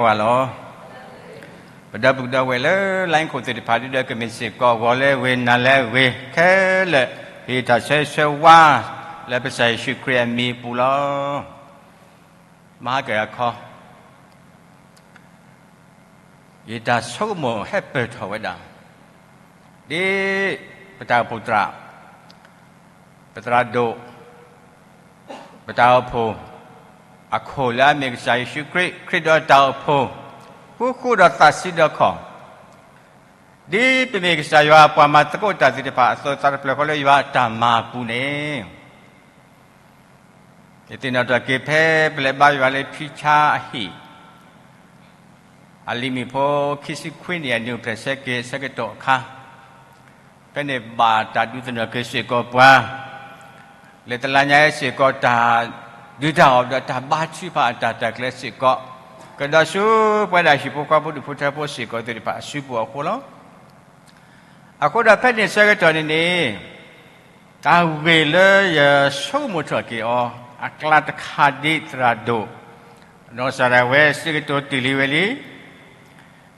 ပှၤလီၤ. ပဒီပုၢ်ဒီဝဲၢ်လၢ လိုင်း ခိၣ်သ့ၣ်တဖၣ် ဒုဒီးကမ့ၢ်စ့ၢ်ကီး ဂီၤလၢအဂ့ၤ နၤလၢအဂ့ၤ ခဲလၢာ် ဟ့ၣ်တၢ်ဆၢဂ့ၤဆၢဝါ လၢပကစၢ်ယ့ၣ်ၡူးခရံာ်အမံၤအပူၤလီၤ. မၤကအခီ ယတၢ်ဆိကမိၣ်ဟဲပၢၢ်ထီၣ်ဝဲဒၣ် ဒ်ပတၢ်အိၣ်ဖှိၣ်သရၣ်, ပသရၣ်ဒိၣ်, ပတၢ်အိၣ်ဖှိၣ်အခိၣ်လၢအမ့ၢ်ကစၢ်ယ့ၣ်ၡူးခရံာ်, ခရံာ်ဒီးတၢ်အိၣ်ဖှိၣ် ဃူဃူဒီးသးဆံးဒီးခီၣ်, ဒ်ပမ့ၢ်ကစၢ်ယွၤအပှၤမၤသကိးတၢ်သ့ၣ်တဖၣ်အသိး သးတဖျၢၣ်ဃီလၢယွၤအတၢ်မၤအပူၤန့ၣ် ယသ့ၣ်နီၣ်ထီၣ်က့ၤဖဲပလဲၤဘါယွၤလၢဖံဆါအဟံၣ် အလံာ်မ့ၣ်ဖိခံဆံခွံန့ၣ် အနံၣ်အိၣ်ဖျဲၣ်ဆၢက့ၤဆၢကတီၢ်အခါ, ဖဲန့ၣ်ဘၣ်တၢ်ဒုးသ့ၣ်နီၣ်က့ၤစ့ၢ်ကီးပှၤ လၢတလါညါအံၤစ့ၢ်ကီး တၢ်ဒုးတၢ်အီၣ်ဒီးတၢ်ဘါထုကဖၣ်အတၢ်တၢ်ကျဲစ့ၢ်ကီး ကဒီးဆူပဝဲဒၣ်ဟံၣ်ဖိဃီဖိဒူၣ်ဖိထၢဖိစ့ၢ်ကီးသ့ၣ်တဖၣ်အစုပူၤအဃိလီၤ. အဃိဒီးဖဲန့ၣ်ဆၢကတီၢ်န့ၣ်န့ၣ် တၢ်ဂ့ၢ်လၢယဆိကမိၣ်ထီၣ်က့ၤအီၤ အကျါတခါဒ်သရၣ်ဒိၣ် နီၢ်စၤရၣ်ဝဲစ့ကတိၤတ့ၢ်လံဝဲလံ,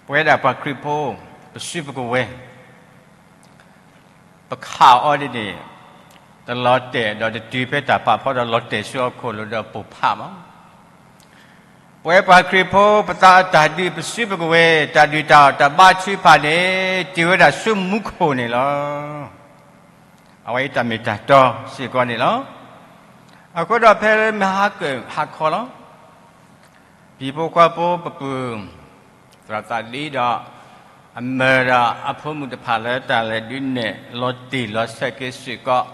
ပဝဲဒၣ်ပှၤခရံာ်ဖိ ပစုပကဝဲၤ ပခးအီၤဒ်န့ၣ် တလီၤတဲာ်ဒီးတတုၤဖဲတၢ်ပာ်ဖီဒီးလီၤတဲာ်ဆူဟီၣ်ခိၣ်လိၤဒီးပိၢ်ဖးမး ပဝဲပှၤခရံာ်ဖိ ပသးအတၢ်ဒုးပစုပကဝဲၤ တၢ်ဒုးတၢ်အီၣ်တၢ်ဘါထုကဖၣ်န့ၣ် တ့ၢ်ဝဲဒၣ်ဆူမူခိၣ်န့ၣ်လီၤ. အဝဲအံၤတၢ်မ့ၢ်တၢ်တီစ့ၢ်ကီးန့ၣ်လီၤ. အဃိဒီးဖဲမဟါကၢၣ်ဟါခီလီၤ. ဟံၣ်ဖိဃီဖိပပုၢ် သရၣ်သးဒံဒီး အမၢဒီးအဖိမုၣ်တဖၣ်လၢတၢ်လဲၤဒုးနဲၣ်လီၤတံၢ်လီၤဆဲးက့ၤစ့ၢ်ကီး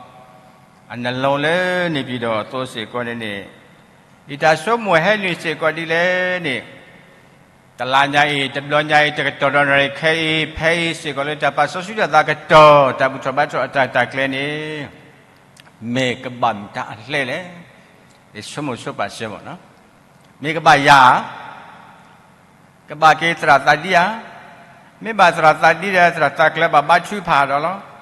အနလီၤလၢန့ၣ်ပၠံၤဒီးအသိးစ့ၢ်ကီးန့ၣ်န့ၣ် ယတၢ်ဆိကမိၣ်ဟဲနုာ်စ့ၢ်ကီးဒ်လဲၣ်န့ၣ် တလါညါအံၤ တဘျီညါအံၤ တကတီၢ်ဒီးနရံၣ်ခဲအံၤ ဖဲအံၤစ့ၢ်ကီးလၢတၢ်ပာ်စီဆှံတၢ်သးကတီၢ် တၢ်ဘူၣ်ထီၣ်ဘါထီၣ်အတၢ်တၢ်ကျဲန့ၣ် မ့ၢ်ကဘၣ်မတၤအလဲလဲၣ် ယဆိကမိၣ်ဆိပာ်စၢၤမးနီၤ မ့ၢ်ကဘၣ်ယၤဧါ ကဘၣ်က့ၤသရၣ်သးဒံဧါ, မ့ၢ်ဘၣ်သရၣ်သးဒံဒီး သရၣ်သးကျၢၤဘၣ်ဘါထုကဖၣ်ဒီးလီၤ.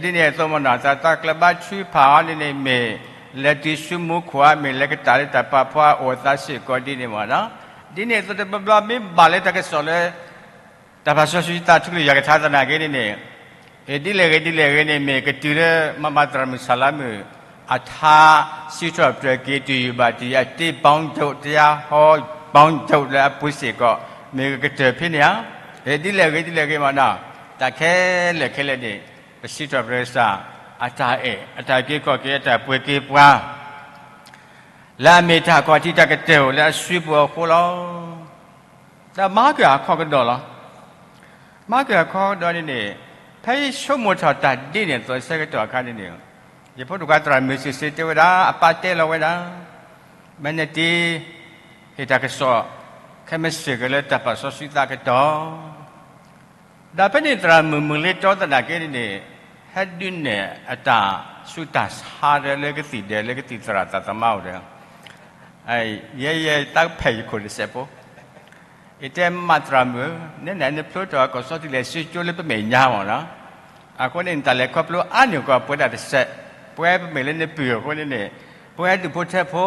ဒ်န့ၣ်အသိးမးနီၤ သရၣ်သးကျၢၤဘါထုကဖၣ်အီၤန့ၣ်န့ၣ် မ့ၢ်လဲၤတုၤဆူမူခိၣ်ဧါ မ့ၢ်လဲၤကတၢၢ်လၢတၢ်ပာ်ဖှိၣ်အိၣ်အသးစ့ၢ်ကီးဒ်န့ၣ်မးနီၤ. ဒ်န့ၣ်အသိးတဘျီဘျီမ့ၢ်ဘၣ်လၢတၢ်ကစီၣ်လၢ တၢ်ပာ်စီဆှံသးထူလၢယွၤကထါသနာ်က့န့ၣ်န့ၣ် ဒ်လဲၣ်ဂ့ၤဒ်လဲၣ်ဂ့ၤန့ၣ် မ့ၢ်ကတုၤလၢမၤမၤသရၣ်မုၣ်စၢ်လါမုၣ် အထါ စံးထီၣ်ပတြၢၤက့ၤတုၤယုၢ်ဘၣ်တယၤတ့ဘီဒိး တယၤဟီဘီဒိးလၢအပူၤစ့ၢ်ကီး မ့ၢ်ကကတၢၢ်ဖဲန့ၣ်ဧါ. ဒ်လဲၣ်ဂ့ၤဒ်လဲၣ်ဂ့ၤမးနီၤ တၢ်ခဲလၢာ်ခဲလၢာ်န့ၣ် ပစံးထီၣ်ပတြၢၤကစၢ် အတၢ်အဲၣ် အတၢ်က့ၤခီၣ်က့ၤ အတၢ်ပှ့ၤက့ၤပှၤ လၢအမ့ၢ်တၢ်ခီၣ်ထံးတၢ်ကတၢၢ်အိၣ်လၢအစုပူၤအဃိလီၤ. ဒီးမၤက့ၤအခီကဒီးလီၤ. မၤက့ၤအခီကဒီးန့ၣ်န့ၣ် ဖဲယဆိကမိၣ်ထီၣ်တၢ်ဒ်န့ၣ်အသိးဆၢကတီၢ်အခါန့ၣ်န့ၣ် ယဖိဒိၣ်ခွါသရၣ်မုၣ်စံးစ့တဲဝဲဒၣ် အပၢ်တဲလီၤဝဲဒၣ် မ့ၢ်နတ့ ဟ့ၣ်တၢ်ကစီၣ် ခဲမုၢ်ဆ့ၣ်က့ၤလၢတၢ်ပာ်စီဆှံသးကတီၢ် ဒီးဖဲန့ၣ်သရၣ်မုၣ်မုၢ်လ့တီသနာ်က့န့ၣ်န့ၣ် ဟဲဒုးနဲၣ်အတၢ်ဆူးတၢ်ဆါဒီးလၢကသံၣ်ဒဲးလၢကသံၣ်သရၣ်သးသမါအိၣ်ဒီး ယဲယဲတၢ်ဖဲးယခိၣ်တစဲးဖိ ယတဲမးသရၣ်မုၣ်ဧၢ, နဲနဖျိထီၣ်ကီၢ်စီထံလဲၣ်စုကၠိလၢပမဲာ်ညါမးနီၤ, အဃိန့ၣ် နတၢ်လဲၤခီဖျိအါန့ၢ်ကီၢ်ပဝဲဒၣ်တစဲး, ပဝဲပမ့ၢ်လၢနပုၢ်အဃိန့ၣ်န့ၣ်, ပဝဲဒူၣ်ဖိထၢဖိ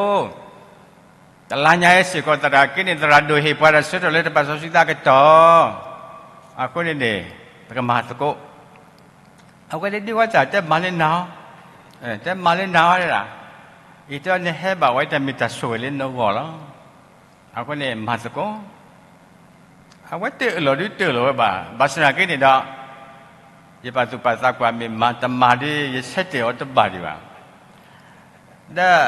တလါညါအံၤစ့ၢ်ကီးသရၣ်က့န့ၣ် သရၣ်ဒိၣ်ဟ့ၣ်ပှၤတၢ်ဆၢထၢၣ်လၢတၢ်ပာ်စီဆှံသးကတီၢ်, အဃိန့ၣ်န့ၣ် ပကမၤသကိး, အဝဲတဒုးဝဲတၢ်တဲမၤလၢနၤ, တဲမၤလၢနၤဝဲဒၣ်, ယတဲနဟဲဘၣ်ဝဲတၢ်မ့ၢ်တၢ်ဆိၣ်ဂ့ၤလၢနဂီၢ်လီၤ. အဃိန့ၣ်မၤသကိး, အဝဲတအၢၣ်လီၤဒုးတအၢၣ်လီၤဝဲဘၣ်, ဘၣ်ဆၣ်သနာ်က့န့ၣ်ဒီး, ယပာ်သူၣ်ပာ်သးကွၢ်မ့ၢ်မၤတမၤဒီး ယဆၢတဲာ်အီၤတဘၣ်ဒံးဘၣ်. ဒီး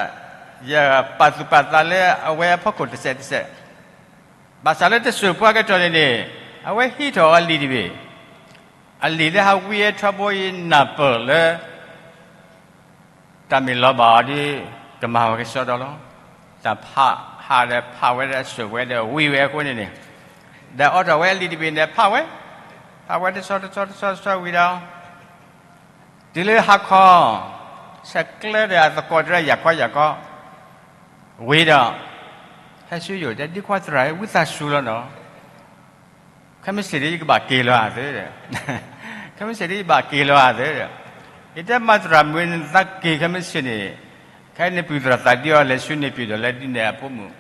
ယပာ်သူၣ်ပာ်သးလၢအဝဲအဖီခိၣ်တစဲးတစဲး, ဘၣ်ဆၣ်လၢတစိၢ်ပှၤကတီၢ်န့ၣ်န့ၣ်, အဝဲဟံးထီၣ်အလံာ်တဘ့ၣ်, အလံာ်လၢဟးဝံအထီဘိအံၤနၢ်ပၢၢ်လၢ တၢ်မ့ၢ်လီၤဘၣ်အီၤဒီး ကမၤဝဲကစီဒီလီၤ. တၢ်ဖးဟးဒီးဖးဝဲဒီးအစိၢ်ဝဲဒီး ဝံဝဲအဃိန့ၣ်န့ၣ်, ဒီးအိးထီၣ်ဝဲအလံာ်တဘ့ၣ်န့ၣ် ဖးဝဲ, ဖးဝဲတဆီတဆီတဆီတဆီဝံၤဒီး, တုၤလၢဟါခီ, ဆဲးကျၢဒီးအသကိးတရၢယၤခီယၤခီ, ဝံၤဒီး, ဟဲဆူယအိၣ်တဲ ဒ့ခွါသရၣ် ဝံသးစူၤလီၤနီၤ ခဲမုၢ်ဆ့ၣ်ဒ်ယကဘၣ်က့ၤလီၤဧါသ့, ခဲမုၢ်ဆ့ၣ်ဒ်ယဘၣ်က့ၤလီၤဧါသ့, ယတဲမၤသရၣ်မုၣ်နသးက့ၤခဲမုၢ်ဆ့ၣ်န့ၣ်, ခဲအံၤနပုၢ်သရၣ်သးဒံအီၤလဲၤဆူန့ၣ်ပၠံၤဒီးလဲၤဒုးနဲၣ်အဖိမုၣ်,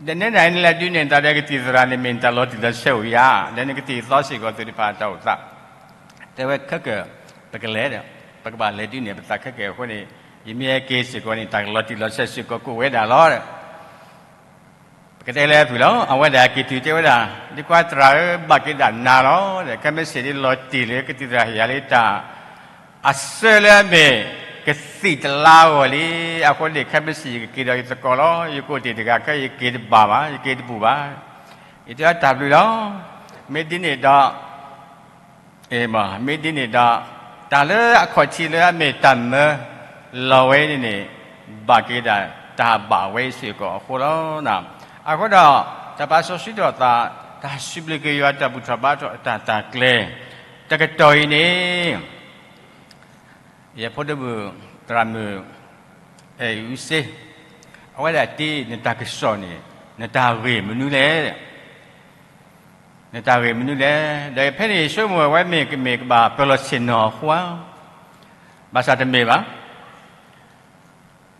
ဒီးနဲဒၣ်အံၤနလဲၤဒုးနဲၣ်နသးဒီးကသံၣ်သရၣ်န့ၣ် မ့ၢ်နတၢ်လီၤတံၢ်လီၤဆဲးအိၣ်ဧါ, ဒီးနကသ့ၣ်ကသီစ့ၢ်ကီးသ့ၣ်တဖၣ်အတၢ်အိၣ်သး, တဲဝဲခဲကၢၣ် ပကလဲၤဒီး ပကဘၣ်လဲၤဒုးနဲၣ်ပသးခဲကၢၣ်အဃိန့ၣ်, ယမ့ၢ်ဟဲက့ၤစ့ၢ်ကီးန့ၣ် တၢ်လီၤတံၢ်လီၤဆဲးစ့ၢ်ကီးကအိၣ်ဝဲဒၣ်လီၤ. ပကတဲလၢအဖုၣ်လီၤ. အဝဲဒၣ်က့ၤတုၤတဲဝဲဒၣ်, ဒ်ကွၢ်သရၣ်ဧၢ, ဘၣ်က့ၤဒၣ်နၤလီၤ. ဒီးခဲမုၢ်ဆ့ၣ်ဒ်လီၤတံၢ်လၢကသံၣ်သရၣ်ဟ့ၣ်ယၤလံတၢ် အစၢလၢအမ့ၢ် ကသံၣ်တလါအဂီၢ်လံ. အဃိန့ၣ် ခဲမုၢ်ဆ့ၣ်ယကက့ၤဒီးယသကိးလီၤ. ယကအိၣ်တ့ၢ်တဂၤခဲ ယက့ၤတဘၣ်ဘၣ်, ယက့ၤတဘူၣ်ဘၣ်. ယတဲအီၤတၢ်ဘျုးလီၤ. မ့ၢ်ဒ်န့ၣ်ဒီး မ့ၢ်ဒ်န့ၣ်ဒီး တၢ်လၢအခီၣ်ထံးလၢအမ့ၢ်တၢ်မၢလီၤဝဲန့ၣ်န့ၣ် ဘၣ်က့ၤဒၣ်တၢ်ဘၣ်ဝဲစ့ၢ်ကီးအဃိလီၤ. အဃိဒီး တၢ်ပာ်စီဆှံထီၣ်သး, တၢ်စံးဘျုးက့ၤယွၤတၢ်ဘူၣ်ထီၣ်ဘါထီၣ်အတၢ်တၢ်ကျဲၤ တကတီၢ်အံၤန့ၣ် ယဖိဒိၣ်မုၣ်သရၣ်မုၣ် အဲၣ်အူစ့ အဝဲဒၣ်တ့ နတၢ်ကစီၣ်န့ၣ် နတၢ်ဂ့ၢ်မနုၤလဲၣ်, နတၢ်ဂ့ၢ်မနုၤလဲၣ်. ဒီးဖဲန့ၣ်ယဆိကမိၣ်ဝဲမ့ၢ်ကမ့ၢ်ကဘၣ်ပၢၤလီၢ်ဆ့ၣ်နီၤအဃိဧါ, ဘၣ်ဆၣ်တမ့ၢ်ဘၣ်.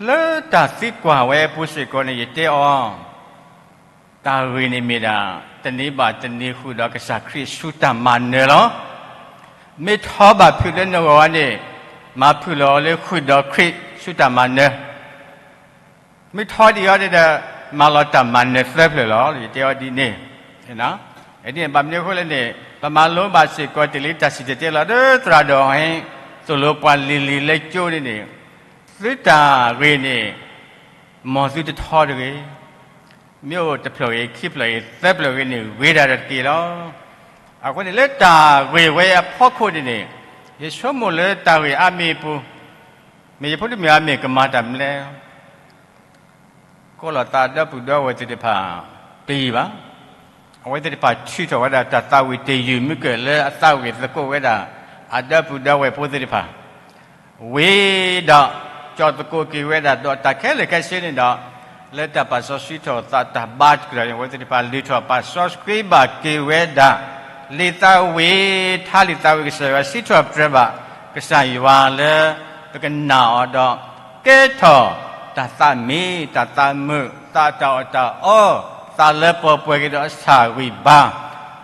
လၢတၢ်သံကွၢ်ဝဲအပူၤစ့ၢ်ကီးန့ၣ် ယတဲအီၤ တၢ်ဂ့ၢ်န့ၣ်မ့ၢ်ဒၣ် တန့ၢ်ဘၣ်တန့ၢ်ဃုာ်ဒီးကစၢ်ခရံာ်ဆူတၢ်မၤနၢၤလီၤ. မ့ၢ်ထီဘၣ်ဖုးလၢနဂီၢ်န့ၣ် မၤဖုးလီၤအီၤလၢဃုာ်ဒီးခရံာ်ဆူတၢ်မၤနၢၤ, မ့ၢ်ထီဒံးအီၤန့ၣ်ဒီး မၤလီၤတၢ်မၤနၢၤသၢဖျၢၣ်လီၤ. ယတဲအီၤဒ်န့ၣ်, ဒ်န့ၣ်ဘၣ်မနုၤအဃိလဲၣ်န့ၣ် ပမၤလိဘၣ်စ့ၢ်ကီးတ့ၢ်လံတၢ်စံၣ်တဲၤတဲလီၤ ဒီးသရၣ်ဒိၣ်ဟဲ သိၣ်လိပှၤလံၤလံၤလၢကၠိန့ၣ်န့ၣ် သုတၢ်ဂ့ၢ်န့ၣ် မ်သုတထီတဂ့ၤ, မ့ၢ်အိၣ်တဖျၢၣ်ဂ့ၤ ခံဖျၢၣ်ဂ့ၤ သၢဖျၢၣ်ဂ့ၤန့ၣ် ဂ့ၤဒၣ်တက့ၢ်လီၤ. အဃိန့ၣ် လၢတၢ်ဂ့ၢ်ဝဲအဖီခိၣ်န့ၣ်န့ၣ် ယဆိကမိၣ်လၢတၢ်ဂ့ၢ်အါမံၤအပူၤ မ့ၢ်ယဖိဒိၣ်မုၣ်အါမ့ၢ်ကမၤတၢ်မနုၤလဲၣ် ကိးလီၤသးအဒီပုၢ်ဒီဝဲၢ်သ့ၣ်တဖၣ် တယံာ်ဘၣ်. အဝဲသ့ၣ်တဖၣ်ထုးထီၣ်ဝဲဒၣ်တၢ်သးဝံၣ်တယုၢ်မုၢ်ကၢၢ်လၢအသးဝံၣ်သကိးဝဲဒၣ် အဒီပုၢ်ဒီဝဲၢ်ဖိသ့ၣ်တဖၣ် ဝံၤဒီး ကၠီၣ်သကိးက့ၤဝဲဒၣ်ဒီးတၢ်ခဲလၢာ်ခဲဆ့န့ၣ်ဒီး လၢတၢ်ပာ်စီဆှံထီၣ်သးတၢ်ဘါတကတီၢ်န့ၣ် အဝဲသ့ၣ်တဖၣ်လုၢ်ထီၣ်ပာ်စီဆှံဘၣ်က့ၤဝဲဒၣ် လံာ်သးဝံၣ် ထါလံာ်သးဝံၣ်ကစၢ်ယွၤ စံးထီၣ်ပတြၢၤဘၣ်ကစၢ်ယွၤလၢ ပကနာ်အီၤဒီး ကဲထီၣ်တၢ်သးမံ တၢ်သးမုာ် သးတၢ်အီၣ်တၢ်အီ သးလၢပှဲၤပှဲၤက့ၤဒီးအဆၣ်ဂံၢ်ဘါ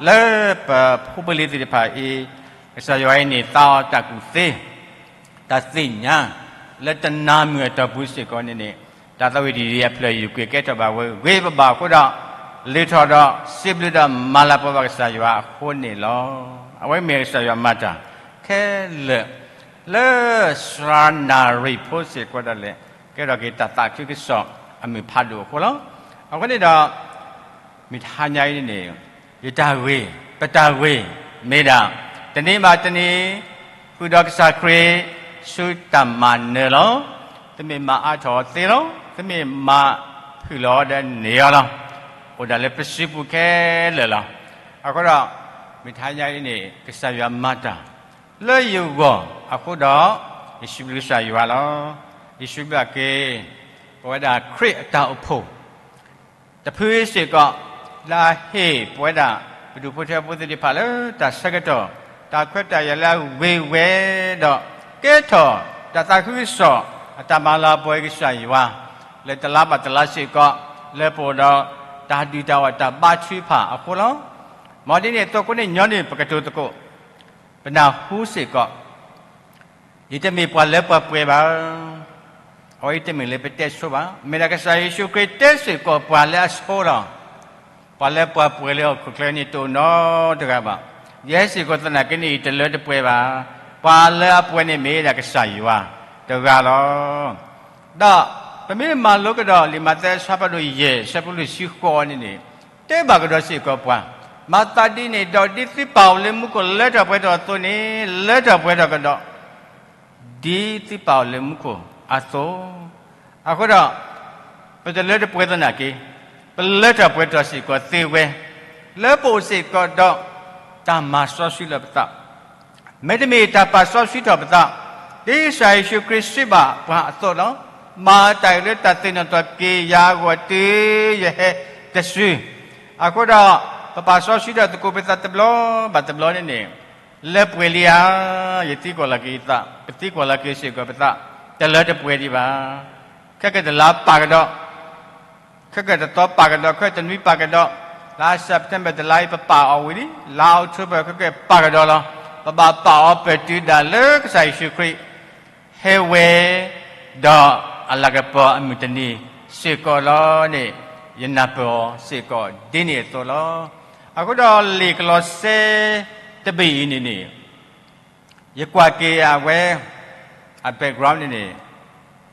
လၢပဖိပလံၤသ့ၣ်တဖၣ်အံၤ ကစၢ်ယွၤအံၤန့ၣ် သးအီၣ်တၢ်ကူၣ်သ့ တၢ်သ့ၣ်ညါ လၢတနၤမုၢ်အတီၢ်ပူၤစ့ၢ်ကီးန့ၣ်န့ၣ် တၢ်သးဝံၣ်တယုၢ်အဖျၢၣ်ယုၢ်ကွံာ်ကဲထီၣ်ဘၣ်ဝဲဂ့ၤပဘၣ်အဃိဒီး လုၢ်ထီၣ်ဒီးစံးဘျုးဒီးမၤလၤကပီၤဘၣ်ကစၢ်ယွၤအဃိန့ၣ်လီၤ. အဝဲမ့ၢ်ကစၢ်ယွၤမၤတၢ်ခဲလၢာ် လၢစှၤနၣ်ရံၣ်ဖိစ့ၢ်ကီးဒၣ်လဲာ် ကဲထီၣ်က့ၤတၢ်သးခုကစီၣ်အမုၢ်ဖးဒိၣ်အဃိလီၤ. အဃိန့ၣ်ဒီး မုၢ်တဟါညါအံၤန့ၣ် ယတၢ်ဂ့ၢ် ပတၢ်ဂ့ၢ် မ့ၢ်ဒၣ် တနံၤဘၣ်တနံၤ ဃုာ်ဒီးကစၢ်ခရံာ် ဆူတၢ်မၤနၢၤလီၤ. တမ့ၢ်မၤအါထီၣ်အီၤသ့လီၤ. တမ့ၢ်မၤဖုၣ်လီၤအီၤဒီးန့ၢ်အီၤလီၤ. အိၣ်ဒၣ်လၢပစုပူၤခဲလၢာ်လီၤ. အဃိဒီး မုၢ်တဟါညါအံၤန့ၣ် ကစၢ်ယွၤမၤတၢ် လၢယဂီၢ်အဃိဒီး ယစံးဘျုးကစၢ်ယွၤလီၤ. ယစံးဘျုးက့ၤ ပဝဲဒၣ်ခရံာ်အတၢ်အိၣ်ဖှိၣ် တဖုစ့ၢ်ကီး လၢအဟ့ၣ်ပဝဲဒၣ် ပဒူၣ်ဖိထၢဖိသ့ၣ်တဖၣ်လၢတၢ်ဆၢကတီၢ် တၢ်ခွဲးတၢ်ယာ်လၢအဂ့ၤဝဲဒီး ကဲထီၣ်တၢ်သးခုကစီၣ် အတၢ်မၤလၤကပီၤကစၢ်ယွၤ လၢတလါဘၣ်တလါစ့ၢ်ကီး လၢပအိၣ်ဒီးတၢ်ဒုၣ်တၢ်အီၣ်တၢ်ဘါထုကဖၣ်အဃိလီၤ. မ်ဒ်န့ၣ်အသိးအဃိန့ၣ် ညီနုၢ် ပကတိၤသကိး ပနၢ်ဟူစ့ၢ်ကီး ယတမ့ၢ်ပှၤလၢပှဲၤပှဲၤဘၣ်. အဝဲအံၤတမ့ၢ်လၢပတဲဆိဘၣ်. မ့ၢ်ဒၣ်ကစၢ်ယ့ၣ်ၡူးခရံာ်တဲစ့ၢ်ကီးပှၤလၢအဆိလီၤ. ပှၤလၢပှဲၤပှဲၤလၢဟီၣ်ခိၣ်ချၢန့ၣ်တအိၣ်နီတဂၤဘၣ်. ယဲစ့ၢ်ကီးသနာ်က့န့ၣ် ယတလၢတပှဲၤဘၣ်. ပှၤလၢအပှဲၤန့ၣ်မ့ၢ်ဒၣ်ကစၢ်ယွၤတဂၤလီၤ. ဒီးပမ့ၢ်မၤလိကဒီးလံာ်မးသဲအဆၢဖးဒိၣ်ယဲၢ် အဆၢဖိလွံၢ်ဆံဃိးန့ၣ်န့ၣ် တဲဘၣ်ကဒီးစ့ၢ်ကီးပှၤ, မၤသးဒ်န့ၣ်ဒီး ဒ်သုပၢ်အိၣ်လၢမူခိၣ်လၢထီၣ်ပှဲၤထီၣ်အသိးန့ၣ် လၢထီၣ်ပှဲၤထီၣ်ကဒီး ဒ်သုပၢ်အိၣ်လၢမူခိၣ်အသိး. အဃိဒီး ပတလၢတပှဲၤသနာ်က့ ပလၢထီၣ်ပှဲၤထီၣ်စ့ၢ်ကီးသ့ဝဲ, လၢပအိၣ်စ့ၢ်ကီးဒီး တၢ်မၤစီဆှံလၢပသး မ့တမ့ၢ်တၢ်ပာ်စီဆှံထီၣ်ပသး, ဒ်ကစၢ်ယ့ၣ်ၡူးခရံာ်စံးဘၣ်ပှၤအသိးလီၤ. မၤတၢ်အံၤလၢတၢ်သ့ၣ်နီၣ်ထီၣ်က့ၤယၤအဂီၢ်တုၤယဟဲတစု. အဃိဒီး ပပာ်စီဆှံထီၣ်သကိးပသးတဘျီဘၣ်တဘျီန့ၣ်န့ၣ် လၢပှဲၤလံဧါ, ယသံကွၢ်လီၤက့ၤယသး, ပသံကွၢ်လီၤက့ၤစ့ၢ်ကီးပသး, တလၢတပှဲၤဒံးဘၣ်. ခဲကတလါပာ်ကဒီး ခဲကတသီပာ်ကဒီး ခဲတနွံပာ်ကဒီး, လါ September တလါအံၤ ပပာ်အီၤဝံၤလံ, လါ October ခဲကပာ်ကဒီးလီၤ. ပဘၣ်ပာ်အီၤပတုၤဒၣ်လၢကစၢ်ယ့ၣ်ၡူးခရံာ် ဟဲဝဲ, ဒီးအလၤကပီၤအမုၢ်တနံၤစ့ၢ်ကီးလီၤန့ၣ်, ယနၢ်ပၢၢ်အီၤစ့ၢ်ကီးဒ်န့ၣ်အသိးလီၤ. အဃိဒီးလံာ်ကလီးစဲတဘ့ၣ်အံၤန့ၣ်န့ၣ် ယကွၢ်က့ၤအဝဲ အ background န့ၣ်န့ၣ်,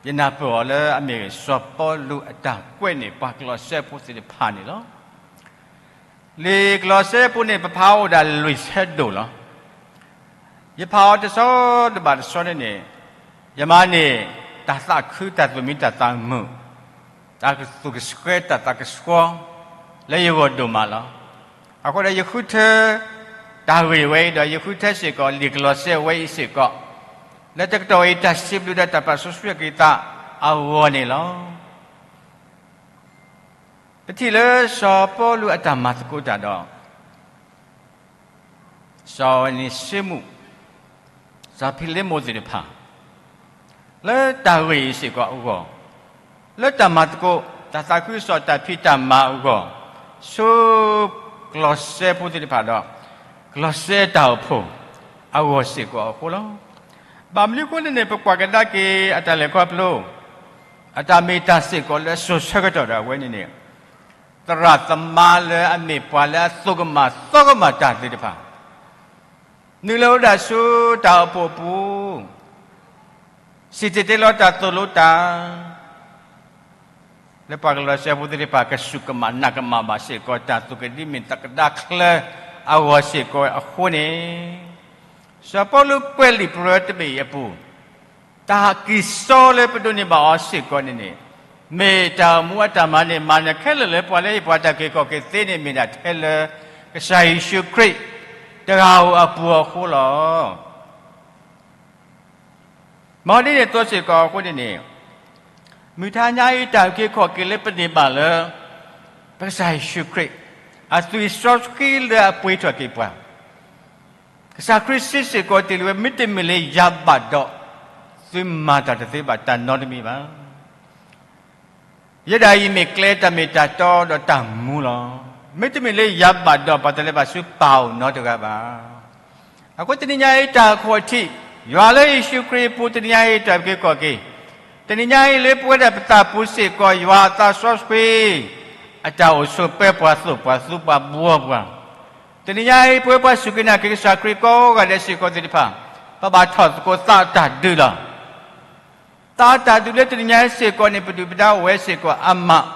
ယနၢ်ပၢၢ်အီၤလၢအမ့ၢ်စီၤပီလူးအတၢ်ကွဲးန့ၣ် ပှၤကလီးစဲဖိသ့ၣ်တဖၣ်န့ၣ်လီၤ. လံာ်ကလီးစဲဖိန့ၣ် ပဖးအိၣ်ဒၣ်လွံၢ်ဆၢဒိၣ်လီၤ. ယဖးအီၤတဆီတဘၣ်တဆီန့ၣ်န့ၣ်, ယမၤန့ၢ်တၢ်သးခု တၢ်သူၣ်မံတၢ်သးမုာ်, တၢ်သူၣ်ကဆှဲတၢ်သးကဆှီ လၢယဂီၢ်ဒိၣ်မးလီၤ. အဃိဒီးယဃုထၢ တၢ်ဂ့ၢ်ဝဲအံၤဒီး ယဃုထၢစ့ၢ်ကီး လံာ်ကလီးစဲဝဲအံၤစ့ၢ်ကီး, လၢတကတီၢ်အံၤ တၢ်စံးဘျုးဒီးတၢ်ပာ်စီဆှံက့ၤသးအဂီၢ်န့ၣ်လီၤ. ပထံၣ်လၢစီၤပီလူးအတၢ်မၤသကိးတၢ်ဒီး စီၤအနံၤစ့မူး, စီၤဖံလ့မိၣ်သ့ၣ်တဖၣ်, လၢတၢ်ဂ့ၢ်အံၤစ့ၢ်ကီးအဂီၢ်, လၢတၢ်မၤသကိး တၢ်သးခုကစီၣ် တၢ်ဖံးတၢ်မၤအဂီၢ်, ဆူကလီးစဲဖိသ့ၣ်တဖၣ်ဒီး ကလီးစဲတၢ်အိၣ်ဖှိၣ်အဂီၢ်စ့ၢ်ကီးအဃိလီၤ. ဘၣ်မနုၤအဃိန့ၣ်န့ၣ် ပကွၢ်ကဒါက့ၤအတၢ်လဲၤခီဖျိ အတၢ်မ့ၢ်တၢ်စ့ၢ်ကီးလၢအစိၤဆၢကတီၢ်ဒီးအဝဲန့ၣ်န့ၣ်, သရၣ်သမါလၢအမ့ၢ်ပှၤလၢအသိၣ်ကမၣ်သီကမၣ်တၢ်သ့ၣ်တဖၣ် နုာ်လီၤဝဲဒၣ်ဆူတၢ်အိၣ်ဖှိၣ်အပူၤ, စံၣ်တဲၤတဲလီၤတၢ်သိၣ်လိတၢ် လၢပှၤကလီးစဲဖိသ့ၣ်တဖၣ် ကစူၢ်ကမၣ်နာ်ကမၣ်ဘၣ်စ့ၢ်ကီး တၢ်သူၣ်ကဒံမ့ၢ်သကဒါချၢအဂီၢ်စ့ၢ်ကီးအဃိန့ၣ်, စီၤပီလူးကွဲးလံာ်ပရၢတဘ့ၣ်အံၤအပူၤ, တၢ်ကံၢ်စီလၢပဒိးန့ၢ်ဘၣ်အီၤစ့ၢ်ကီးန့ၣ်န့ၣ်, မ့ၢ်တၢ်အိၣ်မူအတၢ်မၤန့ၢ်မၤနၢၤခဲလၢာ်လၢပှၤလၢဟ့ၣ်ပှၤတၢ်အုၣ်က့ၤခီၣ်က့ၤသ့န့ၣ် မ့ၢ်ဒၣ်ထဲလၢ ကစၢ်ယ့ၣ်ၡူးခရံာ်တဂၤဧိၤအပူၤအဃိလီၤ. မ်ဒ်န့ၣ်အသိးစ့ၢ်ကီးအဃိန့ၣ်န့ၣ်, မုၢ်တဟါညါအံၤ တၢ်အုၣ်က့ၤခီၣ်က့ၤလၢပန့ၢ်ဘၣ်လၢ ပကစၢ်ယ့ၣ်ၡူးခရံာ် အသွံၣ်စီဆှံလၢအပှ့ၤထီၣ်က့ၤပှၤ, ကစၢ်ခရံာ်စံးစ့ၢ်ကီးတ့ၢ်လံဝဲ မ့တမ့ၢ်လၢယၤဘၣ်ဒီး, သုမၤတၢ်တသ့ဘၣ်တၢ်နီတမံၤဘၣ်. ယဲဒၣ်အံၤမ့ၢ်ကျဲတၢ်မ့ၢ်တၢ်တီဒီးတၢ်မူလီၤ. မ့တမ့ၢ်လၢယၤဘၣ်ဒီး ပှၤတလဲၤဘၣ်ဆူပၢ်အအိၣ်နီတဂၤဘၣ်. အဃိတနံၤညါအံၤတၢ်ခီၣ်ထံး, ယွၤလၢယ့ၣ်ၡူးခရံာ်အပူၤတနံၤညါအံၤ တၢ်အုၣ်က့ၤခီၣ်က့ၤ, တနံၤညါအံၤလၢပဝဲဒၣ်ပသးပူၤစ့ၢ်ကီး ယွၤအသးစီဆှံ အတၢ်အိၣ်ဆိးပၢပှၤသိၣ်ပှၤသူပှၤဘှီပှၤ, တနံၤညါအံၤ ပဝဲပှၤစူၢ်က့ၤနာ်က့ၤကစၢ်ခရံာ်ကိးဂၤဒဲးစ့ၢ်ကီးသ့ၣ်တဖၣ်, ပဘၣ်ထီၣ်သကိးသးအတၢ်ဒုးလီၤ. သးအတၢ်ဒုးလၢတနံၤညါအံၤစ့ၢ်ကီးန့ၣ် ပဒုၣ်ပဒါအိၣ်ဝဲစ့ၢ်ကီးအါမး,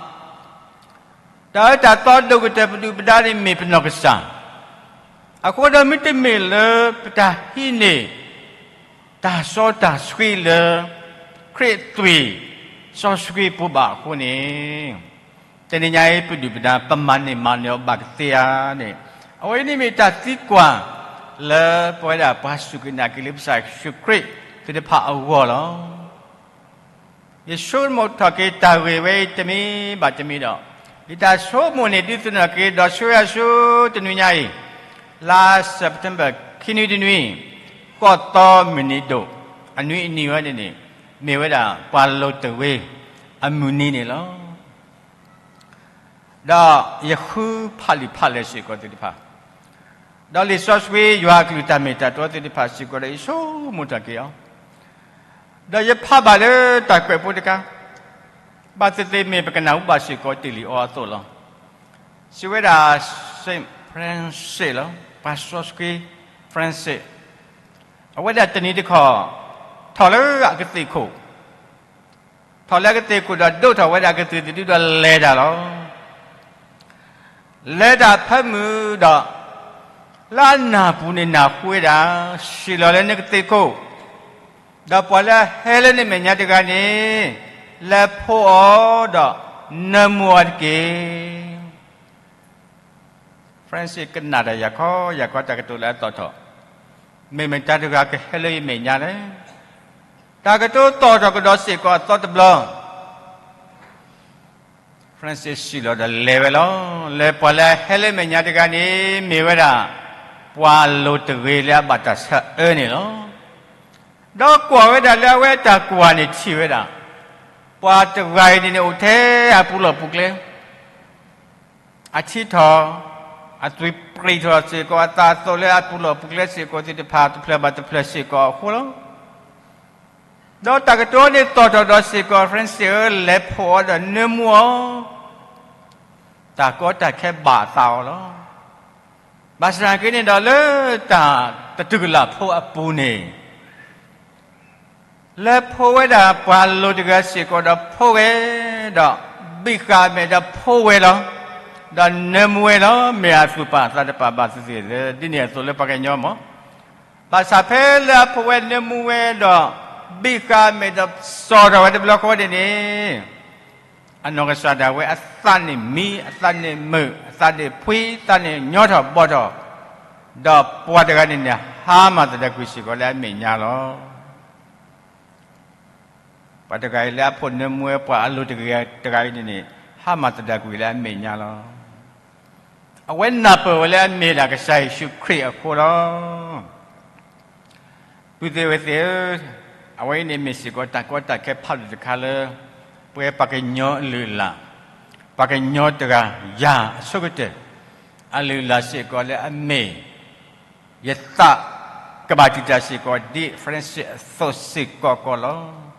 တၢ်အၢတၢ်သီဒိၣ်ကတၢၢ် ပဒုၣ်ပဒါန့ၣ်မ့ၢ်ပနီၢ်ကစၢ်, အဃိဒီးမ့တမ့ၢ်လၢပတၢ်ဟံးန့ၢ် တၢ်စီတၢ်ဆှံလၢ ခရံာ်အသွံၣ်စီဆှံပူၤဘၣ်အဃိန့ၣ်, တနံၤညါအံၤပဒုၣ်ပဒါ ပမၤန့ၢ်မၤနၢၤအီၤဘၣ်ကသ့ဧါန့ၣ်, အဝဲအံၤန့ၣ်မ့ၢ်တၢ်သံကွၢ် လၢပဝဲဒၣ်ပှၤစူၢ်က့ၤနာ်က့ၤလၢကစၢ်ယ့ၣ်ၡူးခရံာ်သ့ၣ်တဖၣ်အဂီၢ်လီၤ. ယဆိကမိၣ်ထီၣ်က့ၤတၢ်ဂ့ၢ်ဝဲအံၤတမံၤဘၣ်တမံၤဒီး, ယတၢ်ဆိကမိၣ်န့ၣ် ဒုးသ့ၣ်နီၣ်က့ၤဒီးဆူယၤဆူတနွံညါအံၤ, လါ September ခံနွံတနွံ, ဃိးသီမုၢ်နံၤဒိၣ်, အနွံအနံၤဝဲန့ၣ်န့ၣ်, မ့ၢ်ဝဲဒၣ်ပှၤလိၤတဂ့ၤအမုၢ်နံၤန့ၣ်လီၤ. ဒီးယဃုဖးလံာ်ဖးလဲၢ်စ့ၢ်ကီးသ့ၣ်တဖၣ်, ဒီးလံာ်စီဆှံယွၤအကလုၢ်တၢ်မ့ၢ်တၢ်တီသ့ၣ်တဖၣ်စ့ၢ်ကီးဒီး ယဆိကမိၣ်ထီၣ်က့ၤအီၤ, ဒီးယဖးဘၣ်လၢတၢ်ကွဲးဖိတခါ, ဘၣ်သ့ၣ်သ့ၣ်မ့ၢ်ပကနၢ်ဟူဘၣ်စ့ၢ်ကီးတ့ၢ်လံအီၤအသိးလီၤ. စံးဝဲဒၣ် Saint Francis လီၤ, ပှၤစီဆှံ Francis, အဝဲဒၣ်တနံၤတခီ, ထီၣ်လၢအကသ့ၣ်ခိၣ် ထီၣ်လၢအကသ့ၣ်ခိၣ်ဒီးဒိးထီၣ်ဝဲဒၣ်အကသံၣ်သဒုဒီးလဲၤတၢ်လီၤ. လဲၤတၢ်ဖၢမုၢ်ဒီး, လၢအနၢ်ပူၤန့ၣ်နၢ်ဟူဝဲဒၣ်, ဆံးလီၤလၢနကသ့ၣ်ခိၣ်, ဒီးပှၤလၢအဟဲလၢနမဲာ်ညါတဂၤန့ၣ်, လဲၤဖိအီၤဒီးနၢမူအီၤတက့ၢ်. Francis ကနၣ်တၢ်ယၤခီယၤခီ တၢ်ကတိၤလၢအသီၣ်ထီၣ်, မ့မ့ၢ်တၢ်တဂၤကဟဲလၢယမဲာ်ညါလဲၣ်. တၢ်ကတိၤသီၣ်ထီၣ်ကဒီးစ့ၢ်ကီးအသီတဘျီ, Francis စံးလီၤဒီးလဲၤဝဲလီၤ. လၢပှၤလၢအဟဲလၢမဲာ်ညါတဂၤန့ၣ် မ့ၢ်ဝဲဒၣ် ပှၤလိၤတဂ့ၤလၢအဘၣ်တၢ်ဆါအၢန့ၣ်လီၤ. ဒီးကွၢ်ဝဲဒၣ်လၢအဝဲအတၢ်ကွၢ်န့ၣ်ထံၣ်ဝဲဒၣ်, ပှၤတဂၤအံၤန့ၣ်န့ၣ် အိၣ်ထဲအပူၤလီၢ်ပူၤကျဲ အထံထီၣ်, အသွံၣ်ပြံၣ်ထီၣ်စ့ၢ်ကီး အသးအသိးလၢအပူၤလီၢ်ပူၤကျဲစ့ၢ်ကီးသ့ၣ်တဖၣ် တဖျၢၣ်ဘၣ်တဖျၢၣ်စ့ၢ်ကီးအဃိလီၤ. ဒီးတၢ်ကတိၤန့ၣ်သီၣ်ထီၣ်ဒီးစ့ၢ်ကီး Francis ဧၢ, လဲၤဖိးအီၤဒီးနၢမူအီၤ, တၢ်ကီတၢ်ခဲဘၣ်အသးအီၤလီၤ. ဘၣ်ဆၣ်သနာ်က့န့ၣ်ဒီး လၢတၢ်တတုၤလၢ်ဖိအပူၤန့ၣ် လဲၤဖိးဝဲဒၣ်ပှၤလိၤတဂၤစ့ၢ်ကီးဒီးဖိးဝဲ, ဒီးဘံၣ်ဃာ်အမဲာ်ဒီးဖိးဝဲလီၤ. ဒီးနၢမူဝဲလီၤ. မ့ၢ်အသူၣ်ပာ်အသးတပာ်ဘၣ်သ့ၣ်သ့ၣ်လၢ ဒ်န့ၣ်အသိးလၢပှၤကညီမး. ဘၣ်ဆၣ်ဖဲလၢအဖိးဝဲနၢမူဝဲဒီး ဘံၣ်ဃာ်အမဲာ်ဒီးစီၣ်ထီၣ်ဝဲတဘျီဃီန့ၣ်န့ၣ် အနီၢ်ကစၢ်ဒၣ်ဝဲအသးန့ၣ်မံ, အသးန့ၣ်မုာ်, အသးန့ၣ်ဖှံ, အသးန့ၣ်ညီထီၣ်ဘီထီၣ်, ဒီးပှၤတဂၤန့ၣ်န့ၣ် ဟါမၢ်သဒၢကွံာ်စ့ၢ်ကီးလၢအမဲာ်ညါလီၤ. ပှၤတဂၤအံၤလၢအဖိးနၢမူဝဲပှၤအလိၤတဂၤအံၤန့ၣ်န့ၣ် ဟါမၢ်သဒၢကွံာ်လၢအမဲာ်ညါလီၤ. အဝဲနၢ်ပၢၢ်ဝဲလၢအမ့ၢ်ဒၣ်ကစၢ်ယ့ၣ်ၡူးခရံာ်အဃိလီၤ. ပုၢ်သ့ၣ်ဝဲၢ်သ့ၣ်ဧၢ, အဝဲအံၤန့ၣ်မ့ၢ်စ့ၢ်ကီးတၢ်ကီတၢ်ခဲဖးဒိၣ်တခါလၢ ပဝဲပှၤကညီအလုၢ်အလၢ်, ပှၤကညီတဂၤယၤအဆိကတၢၢ် အလုၢ်အလၢ်စ့ၢ်ကီးလၢအမ့ၢ် ယသးကဘၣ်တံာ်တာ်စ့ၢ်ကီးဒ် Francis အသိးစ့ၢ်ကီးကီးလီၤ.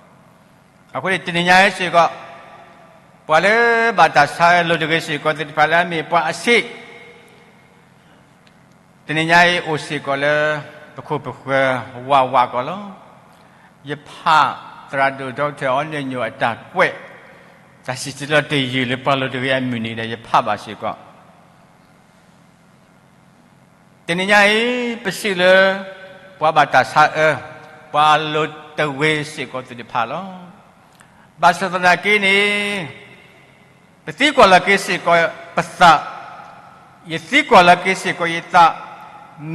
အဃိန့ၣ်တနံၤညါအံၤစ့ၢ်ကီး ပှၤလၢဘၣ်တၢ်ဆါအၢလိၤတဂ့ၤစ့ၢ်ကီးသ့ၣ်တဖၣ်လၢအမ့ၢ်ပှၤအဆံး တနံၤညါအံၤအိၣ်စ့ၢ်ကီးလၢ ပခိၣ်ပဃၢၤဝးဝးကီးလီၤ. ယဖးသရၣ်ဒိၣ် Doctor အီနၢညိၣ်အတၢ်ကွဲး တၢ်စံၣ်တဲၤတဲလီၤတယုၢ်လၢပှၤလိၤတဂ့ၤအမုၢ်နံၤဒီး ယဖးဘၣ်စ့ၢ်ကီး တနံၤညါအံၤ ပစံးလၢ ပှၤဘၣ်တၢ်ဆါအၢ, ပှၤလိၤတဂ့ၤစ့ၢ်ကီးသ့ၣ်တဖၣ်လီၤ. ဘၣ်ဆၣ်သနာ်က့န့ၣ် ပသံကွၢ်လီၤက့ၤစ့ၢ်ကီးပသး, ယသံကွၢ်လီၤက့ၤစ့ၢ်ကီးယသး,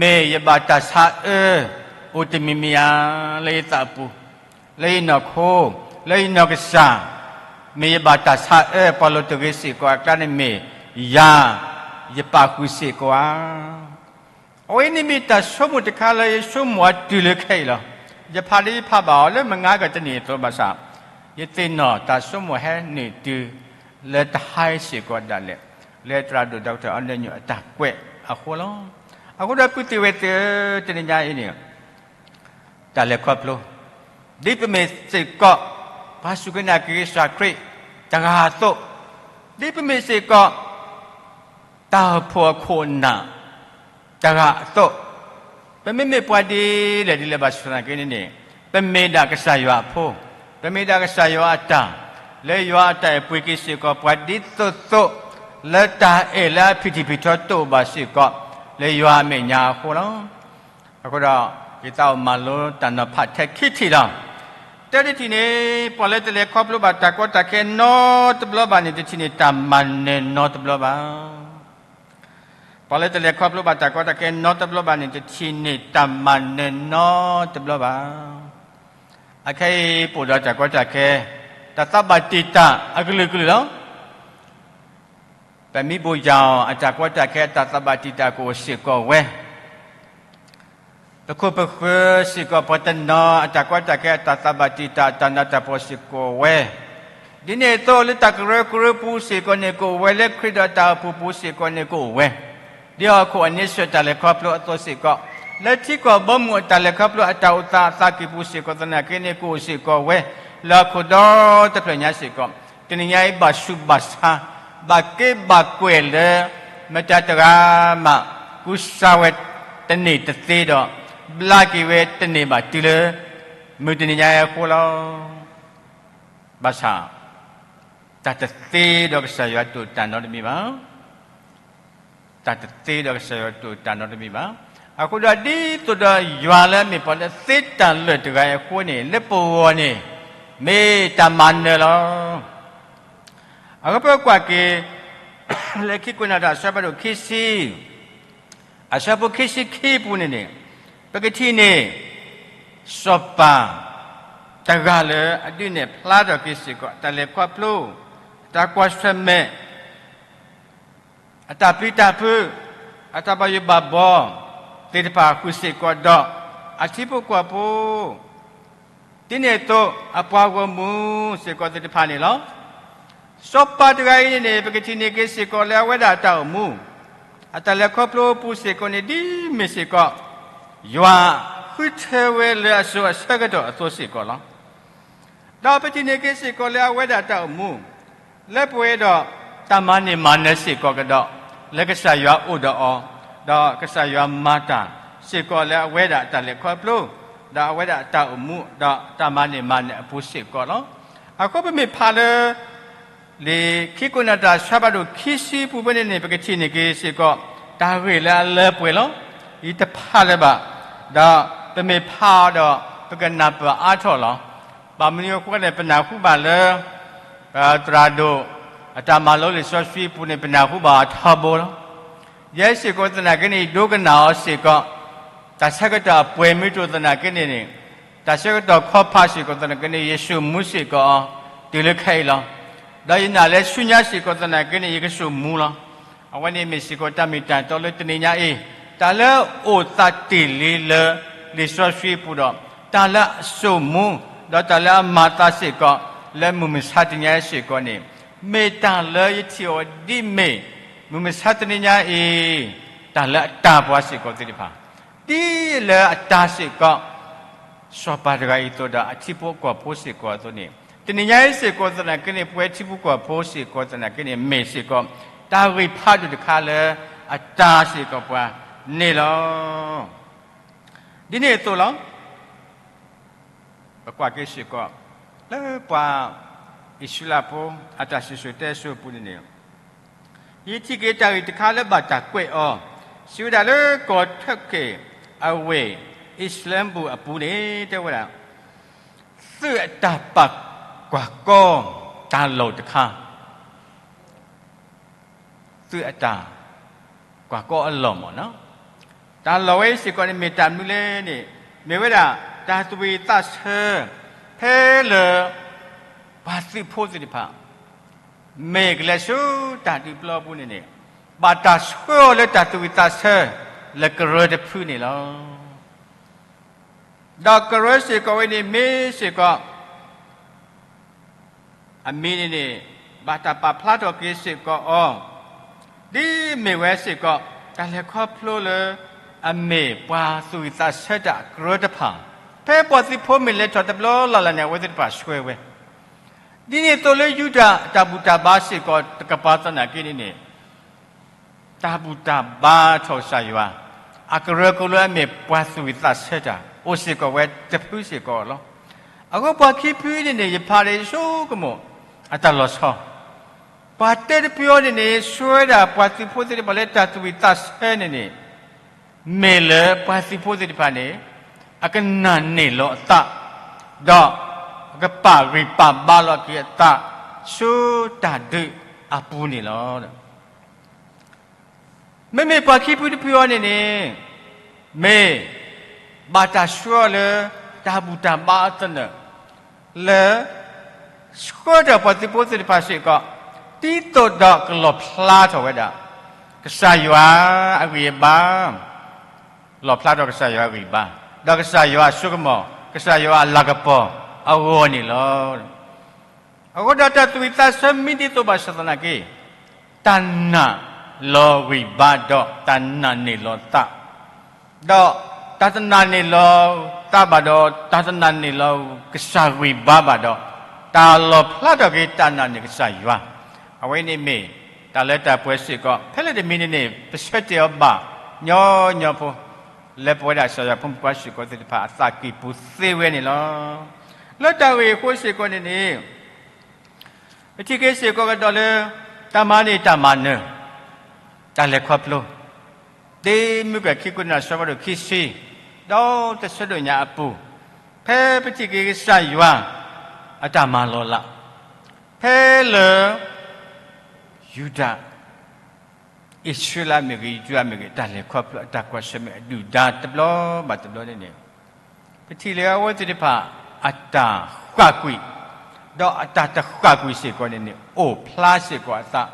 မ့ၢ်ယဘၣ်တၢ်ဆါအၢ အိၣ်တမံၤမံၤဧါ လၢယသးအပူၤ, လၢယနီၢ်ခိ, လၢယနီၢ်ကစၢ်, မ့ၢ်ယဘၣ်တၢ်ဆါအၢ ပှၤလိၤတဂ့ၤစ့ၢ်ကီးအကျါန့ၣ်မ့ၢ်ယၤ, ယပာ်ဃုာ်စ့ၢ်ကီးဧါ. အဝဲအံၤန့ၣ်မ့ၢ်တၢ်ဆိကမိၣ်တခါလၢယဆိကမိၣ်အတုၤလၢခဲအံၤလီၤ. ယဖးဒ်ယဖးဘၣ်အီၤလၢမုၢ်ဂၤကတနံၤအသိးဘၣ်ဆၣ်, ယသ့ၣ်နီၣ်တၢ်ဆိကမိၣ်ဟဲနုာ်တုၤလၢတဟါအံၤစ့ၢ်ကီးဒၣ်လဲာ်, လၢသရၣ်ဒိၣ် Doctor အီနၢညိၣ်အတၢ်ကွဲးအဃိလီၤ. အဃိဒီးပုၢ်သ့ၣ်ဝဲၢ်သ့ၣ်ဧၢ, တနံၤညါအံၤန့ၣ် တၢ်လဲၤခီဖျိ, ဒ်ပမ့ၢ်စ့ၢ်ကီး ပှၤစူၢ်က့ၤနာ်က့ၤကစၢ်ခရံာ်တဂၤအသိး, ဒ်ပမ့ၢ်စ့ၢ်ကီး တၢ်အိၣ်ဖှိၣ်အခိၣ်အနၢ်တဂၤအသိး, ပမ့မ့ၢ်ပှၤဒ်လဲၣ်ဒ်လဲၣ်ဘၣ်ဆၣ်သနာ်က့န့ၣ်န့ၣ်, ပမ့ၢ်ဒၣ်ကစၢ်ယွၤအဖိ, ပမ့ၢ်ဒၣ်ကစၢ်ယွၤအတၢ်, လၢယွၤအတၢ်အဲၣ်ပှ့ၤက့ၤစ့ၢ်ကီးပှၤဒ်သိးသိး, လၢတၢ်အဲၣ်လၢအဖံးထံးဖံးထီတအိၣ်ဘၣ်စ့ၢ်ကီး, လၢယွၤအမဲာ်ညါအဃိလီၤ. အဃိဒီး ယသးအိၣ်မၤလိတၢ်နီၤဖးထဲခံထံၣ်လီၤ. တၢတထံၣ်န့ၣ်, ပှၤလၢတလဲၤခီဖျိဘၣ်တၢ်ကီတၢ်ခဲနီတဘျီဘၣ်န့ၣ် တထံၣ်န့ၢ်တၢ်မၤနၢၤနီတဘျီဘၣ်. ပှၤလၢတလဲၤခီဖျိဘၣ်တၢ်ကီတၢ်ခဲနီတဘျီဘၣ်န့ၣ် တထံၣ်န့ၢ်တၢ်မၤနၢၤနီတဘျီဘၣ်. အခဲအံၤပအိၣ်ဒီးတၢ်ကီတၢ်ခဲ, တၢ်သးဘၣ်တံာ်တာ်အကလုာ်ကလုာ်လီၤ. ပမံဘိၣ်ယၢ်အီၤ အတၢ်ကီတၢ်ခဲအတၢ်သးဘၣ်တံာ်တာ်ကအိၣ်စ့ၢ်ကီးဝဲ, ပခိၣ်ပဃၢၤစ့ၢ်ကီးပှၤတနီၤ အတၢ်ကီတၢ်ခဲအတၢ်သးဘၣ်တံာ်တာ် အတၢ်နးတၢ်ဖှီၣ်စ့ၢ်ကီးဝဲ, ဒ်န့ၣ်အသိးလၢတၢ်ကရၢကရိပူၤစ့ၢ်ကီးန့ၣ်ကအိၣ်ဝဲ, လၢခရံာ်ဒီးတၢ်အိၣ်ဖှိၣ်ပူၤစ့ၢ်ကီးန့ၣ်ကအိၣ်ဝဲ, ဒ်ဟီၣ်ခိၣ်အန့ဆၢၣ်တၢ်လဲၤခီဖျိအသိးစ့ၢ်ကီး, လၢထံကီၢ်ဘီမုၢ်အတၢ်လဲၤခီဖျိအတၢ်အိၣ်သးအသးကံၢ်ပူၤစ့ၢ်ကီးသနာ်က့န့ၣ် ကအိၣ်စ့ၢ်ကီးဝဲ, လၢဟီၣ်ခိၣ်ဒီတဖျၢၣ်ညါစ့ၢ်ကီး, တနံၤညါအံၤဘၣ်ဆူးဘၣ်ဆါ, ဘၣ်က့ဘၣ်ကွဲးလၢ မတၤတဂၤမး ကူစါဝဲတန့ၢ်တသ့ဒီး ဘျါက့ၤဝဲတန့ၢ်ဘၣ်တုၤလၢ မုၢ်တနံၤညါအံၤအဃိလီၤ. ဘၣ်ဆၣ် တၢ်တသ့ဒီးကစၢ်ယွၤတအိၣ်တၢ်နီတမံၤဘၣ်. တၢ်တသ့ဒီးကစၢ်ယွၤတအိၣ်တၢ်နီတမံၤဘၣ်. အဃိဒီးဒ်သိးဒီးယွၤလၢအမ့ၢ်ပှၤလၢသ့တၢ်လၢာ်တဂၤအံၤအဃိန့ၣ် လၢပဂီၢ်န့ၣ် မ့ၢ်တၢ်မၤနၢၤလီၤ. အဃိပကွၢ်က့ၤ လၢခံကွဲးနီၣ်တၢ်အဆၢဖးဒိၣ်ခံဆံ အဆၢဖိခံဆံခံအပူၤန့ၣ်န့ၣ်, ပကထံၣ်န့ၢ် စီၤပၤ တဂၤလၢအဒုးနဲၣ်ဖျါထီၣ်က့ၤစ့ၢ်ကီး တၢ်လဲၤခီဖျိ, တၢ်ကွၢ်ဆၢၣ်မဲာ်, အတၢ်ပျံၤတၢ်ဖုး, အတၢ်ဘၣ်ယိၣ်ဘၣ်ဘီ သ့ၣ်တဖၣ်ဃုာ်စ့ၢ်ကီးဒီး အထံဖိကီၢ်ဖိ ဒ်န့ၣ်အသိး အပှၤဂီၢ်မုၢ်စ့ၢ်ကီးသ့ၣ်တဖၣ်န့ၣ်လီၤ. စီၤပၤတဂၤအံၤန့ၣ်န့ၣ် ပကထံၣ်န့ၢ်က့ၤစ့ၢ်ကီးလၢအဝဲဒၣ်အတၢ်အိၣ်မူ, အတၢ်လဲၤခီဖျိအပူၤစ့ၢ်ကီးန့ၣ် ဒ်မ့ၢ်စ့ၢ်ကီး ယွၤဃုထၢဝဲလၢအစိၤအဆၢကတီၢ်အသိးစ့ၢ်ကီးလီၤ. ဒီးပထံၣ်န့ၢ်က့ၤစ့ၢ်ကီးလၢအဝဲဒၣ်တၢ်အိၣ်မူ, လၢပှဲၤဒီးတၢ်မၤန့ၢ်မၤနၢၤစ့ၢ်ကီးကဒီး, လၢကစၢ်ယွၤအိၣ်ဒီးအီၤ, ဒီးကစၢ်ယွၤမၤတၢ်စ့ၢ်ကီးလၢအဝဲဒၣ်အတၢ်လဲၤခီဖျိ, ဒီးအဝဲဒၣ်အတၢ်အိၣ်မူ, ဒီးတၢ်မၤန့ၢ်မၤနၢၤအပူၤစ့ၢ်ကီးလီၤ. အဃိပမ့ၢ်ဖးလၢ လံာ်ခံကွဲးနီၣ်တၢ်အဆၢဖးဒိၣ်ခံဆံပူၤဖဲန့ၣ်န့ၣ် ပကထံၣ်န့ၢ်က့ၤစ့ၢ်ကီး တၢ်ဂ့ၢ်လၢအလၢပှဲၤလီၤ. ယတဖးလၢၤဘၣ်, ဒီးပမ့ၢ်ဖးအီၤဒီး ပကနၢ်ပၢၢ်အါထီၣ်လီၤ. ဘၣ်မနုၤအဃိန့ၣ် ပနၢ်ဟူဘၣ်လၢ သရၣ်ဒိၣ် အတၢ်မၤလိလံာ်စီဆှံအပူၤန့ၣ် ပနၢ်ဟူဘၣ်အီၤထီဘိလီၤ. ယဲစ့ၢ်ကီးသနာ်က့န့ၣ် ယဒိကနၣ်အီၤစ့ၢ်ကီး တၢ်ဆၢကတီၢ်အပှဲၤမ့ၢ်တအိၣ်သနာ်က့န့ၣ်န့ၣ်, တၢ်ဆၢကတီၢ်ခီဖးစ့ၢ်ကီးသနာ်က့န့ၣ် ယဆိမိၣ်စ့ၢ်ကီးအီၤ တုၤလၢခဲအံၤလီၤ. ဒီးယနာ်လၢဆူညါစ့ၢ်ကီးသနာ်က့န့ၣ် ယကဆိမိၣ်လီၤ. အဝဲန့ၣ်မ့ၢ်စ့ၢ်ကီးတၢ်မ့ၢ်တၢ်တီလၢတနံၤညါအံၤ, တၢ်လၢအိၣ်သးတ့ၢ်လံလၢလံာ်စီဆှံအပူၤဒီး တၢ်လၢအဆိမိၣ်, ဒီးတၢ်လၢအမၤသးစ့ၢ်ကီး လၢမုၢ်မဆါတနံၤညါအံၤစ့ၢ်ကီးန့ၣ်, မ့ၢ်တၢ်လၢယထံၣ်အီၤဒ်မ့ၢ် မုၢ်မဆါတနံၤညါအံၤ တၢ်လၢအတၢ်ပှၤစ့ၢ်ကီးသ့ၣ်တဖၣ်, ဒ်လၢအတၢ်စ့ၢ်ကီး စီၤပၤတဂၤအံၤအသိးဒီးအထံဖိကီၢ်ဖိစ့ၢ်ကီးအသိးန့ၣ်, တနံၤညါအံၤစ့ၢ်ကီးသနာ်က့န့ၣ် ပဝဲထံဖိကီၢ်ဖိစ့ၢ်ကီးသနာ်က့န့ၣ် မ့ၢ်စ့ၢ်ကီး တၢ်ဂ့ၢ်ဖးဒိၣ်တခါလၢအတၢ်စ့ၢ်ကီးပှၤန့ၣ်လီၤ. ဒ်န့ၣ်အသိးလီၤ. ပကွၢ်က့ၤစ့ၢ်ကီး လၢပှၤအံၣ်စရ့လးဖိအတၢ်စံၣ်စိၤတဲစိၤအပူၤန့ၣ်န့ၣ်, ယထံၣ်က့ၤတၢ်ဂ့ၢ်တခါလၢဘၣ်တၢ်ကွဲးအီၤ, စံးဝဲဒၣ်လၢကီၢ်ထၢၣ်က့ၣ်အဝ့ၢ် အံၣ်စလၢမ်ပူၤအပူၤန့ၣ် တဲဝဲဒၣ်, သုးအတၢ်ပာ်ကွၢ်ကီတၢ်လီၢ်တခါ သုးအတၢ်ကွၢ်ကီအလီၢ်မ့ၢ်နီၤ, တၢ်လီၢ်ဝဲအံၤစ့ၢ်ကီးန့ၣ် မ့ၢ်တၢ်မနုၤလဲၣ်န့ၣ်, မ့ၢ်ဝဲဒၣ် တၢ်သူၣ်ဝံၣ်သးဆၢ ဖဲလၢ ပှၤသုးဖိသ့ၣ်တဖၣ် မ့ၢ်ကလဲၤဆူတၢ်ဒုးပျီပူၤန့ၣ်န့ၣ်, ဘၣ်တၢ်ဆှၢအီၤလၢတၢ်သူၣ်ဝံၣ်သးဆၢ လၢကရၢတဖုန့ၣ်လီၤ. ဒီးကရၢစ့ၢ်ကီးဝဲန့ၣ် မ့ၢ်စ့ၢ်ကီး အမံၤန့ၣ်န့ၣ် ဘၣ်တၢ်ပာ်ဖျါထီၣ်က့ၤစ့ၢ်ကီးအီၤ, ဒ်မ့ၢ်ဝဲစ့ၢ်ကီး တၢ်လဲၤခီဖျိလၢ အမ့ၢ်ပှၤသူၣ်ဝံၣ်သးဆၢတၢ်ကရၢတဖၣ်, ဖဲပှၤသုးဖိမ့ၢ်လဲၤထီၣ်တဘျီလၢ်လၢ်န့ၣ် အဝဲသ့ၣ်တဖၣ်ဆှၢဝဲ, ဒ်န့ၣ်အသိးလၢယူဒၤအတၢ်ဘူၣ်တၢ်ဘါစ့ၢ်ကီးတကပၤသနာ်က့န့ၣ်န့ၣ် တၢ်ဘူၣ်တၢ်ဘါထီၣ်ကစၢ်ယွၤ, အကရၢကရိလၢအမ့ၢ်ပှၤသူၣ်ဝံၣ်သးဆၢတၢ် အိၣ်စ့ၢ်ကီးဝဲတဖုစ့ၢ်ကီးလီၤ. အဃိပှၤခံဖုန့ၣ်န့ၣ် ယဖးဒီးယဆိကမိၣ် အတၢ်လီၤဆီ, ပှၤတၢတဖုအံၤန့ၣ်န့ၣ် ဆှၢဝဲဒၣ်ပှၤသုးဖိသ့ၣ်တဖၣ်လၢတၢ်သူၣ်ဝံၣ်သးဆၢန့ၣ်န့ၣ် မ့ၢ်လၢပှၤသုးဖိသ့ၣ်တဖၣ်န့ၣ် အကနာ်န့ၢ်လီၤအသး, ဒီးအကပာ်ဂံၢ်ပာ်ဘါလီၤက့ၤအသး ဆူတၢ်ဒုးအပူၤန့ၣ်လီၤ. မ့မ့ၢ်ပှၤခံဖုတဖုအံၤန့ၣ်န့ၣ် မ့ၢ်ဘၣ်တၢ်ဆှၢအီၤလၢ တၢ်ဘူၣ်တၢ်ဘါအသနၢၣ် လၢ ဆှၢထီၣ်ပှၤသုးဖိသ့ၣ်တဖၣ်စ့ၢ်ကီး ဒ်သိးဒီးကလီၣ်ဖျါထီၣ်ဝဲဒၣ် ကစၢ်ယွၤအဂံၢ်အဘါ, လီၣ်ဖျါထီၣ်ကစၢ်ယွၤအဂံၢ်အဘါ, ဒီးကစၢ်ယွၤအစိကမီၤ, ကစၢ်ယွၤအလၤကပီၤအဂီၢ်န့ၣ်လီၤ. အဃိဒီးတၢ်သူၣ်ဝံၣ်သးဆၢမ့ၢ်ဒ်သိးဘၣ်ဆၣ်သနာ်က့ တၢ်နာ်လီၤဂံၢ်ဘါဒီးတၢ်နာ်န့ၢ်လီၤသး ဒီးတၢ်တနာ်န့ၢ်လီၤသးဘၣ်ဒီး တၢ်တနာ်န့ၢ်လီၤကစၢ်ဂံၢ်ဘါဘၣ်ဒီး တၢ်လီၣ်ဖျါထီၣ်က့ၤတၢ်နာ်န့ၢ်ကစၢ်ယွၤ, အဝဲန့ၣ်မ့ၢ် တၢ်လၢတၢ်ပှဲၤစ့ၢ်ကီး ဖဲလၢတမံၤန့ၣ်န့ၣ် ပဆၢတဲာ်အီၤဘၣ်ညီညီဖိ လၢပဝဲဒၣ်ကစၢ်ယွၤဖိမုၣ်ဖိခွါစ့ၢ်ကီးသ့ၣ်တဖၣ်အသးကံၢ်ပူၤသ့ဝဲန့ၣ်လီၤ. လၢတၢ်ဂ့ၢ်အဃိစ့ၢ်ကီးန့ၣ်န့ၣ် ပထံၣ်က့ၤစ့ၢ်ကီးကဒီးလၢ တၢ်မၤန့ၢ်တၢ်မၤနၢၤ တၢ်လဲၤခီဖျိ တ့မူကၣ်ခံကွဲးနီၣ်ဆၢဖးဒိၣ်ခံဆံ ဒီးတဆၢဒိၣ်ညါအပူၤ, ဖဲပထံၣ်က့ၤကစၢ်ယွၤ အတၢ်မၤလီၤလး ဖဲလၢ ယူဒၤ အံၣ်စရ့လးမ့ၢ်ဂ့ၤ ယူဒၤမ့ၢ်ဂ့ၤ တၢ်လဲၤခီဖျိအတၢ်ကွၢ်ဆၢၣ်မဲာ်အဒုၣ်ဒါတဘျီဘၣ်တဘျီန့ၣ်န့ၣ် ပထံၣ်လၢအဝဲသ့ၣ်တဖၣ် အတၢ်ဃၣ်ကွံာ်, ဒီးအတၢ်တဃၣ်ကွံာ်စ့ၢ်ကီးန့ၣ်န့ၣ် အိၣ်ဖျါစ့ၢ်ကီးအသး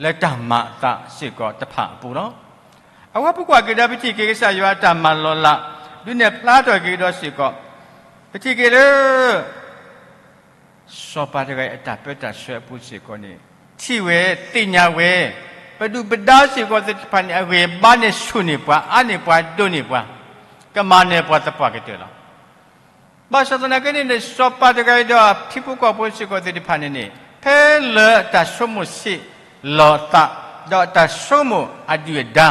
လၢတၢ်မၤအသးစ့ၢ်ကီးတဖၣ်အပူၤလီၤ. အဝဲပကွၢ်က့ၤဒီးပထံၣ်က့ၤကစၢ်ယွၤအတၢ်မၤလီၤလး ဒုးနဲၣ်ဖျါထီၣ်က့ၤဒီးစ့ၢ်ကီး ပထံၣ်က့ၤလၢ စီၤပၤတဂၤအံၤအတၢ်ပၢတၢ်ဆှၢအပူၤစ့ၢ်ကီးန့ၣ် ထံၣ်ဝဲသ့ၣ်ညါဝဲ ပဒုၣ်ပဒါစ့ၢ်ကီးသ့ၣ်တဖၣ်န့ၣ် အဂံၢ်အဘါန့ၣ်ဆူၣ်န့ၢ်ပှၤ အါန့ၢ်ပှၤဒိၣ်န့ၢ်ပှၤ ကမၤနၢၤပှၤသပှၢ်ကတၢၢ်လီၤ. ဘၣ်ဆၣ်သနာ်က့န့ၣ်န့ၣ် စီၤပၤတဂၤအံၤဒီးအထံဖိကီၢ်ဖိစ့ၢ်ကီးသ့ၣ်တဖၣ်န့ၣ်န့ၣ် ဖဲလၢအတၢ်ဆိကမိၣ်ဆံးလီၤသး ဒီးအတၢ်ဆိကမိၣ်အဒုၣ်အဒါ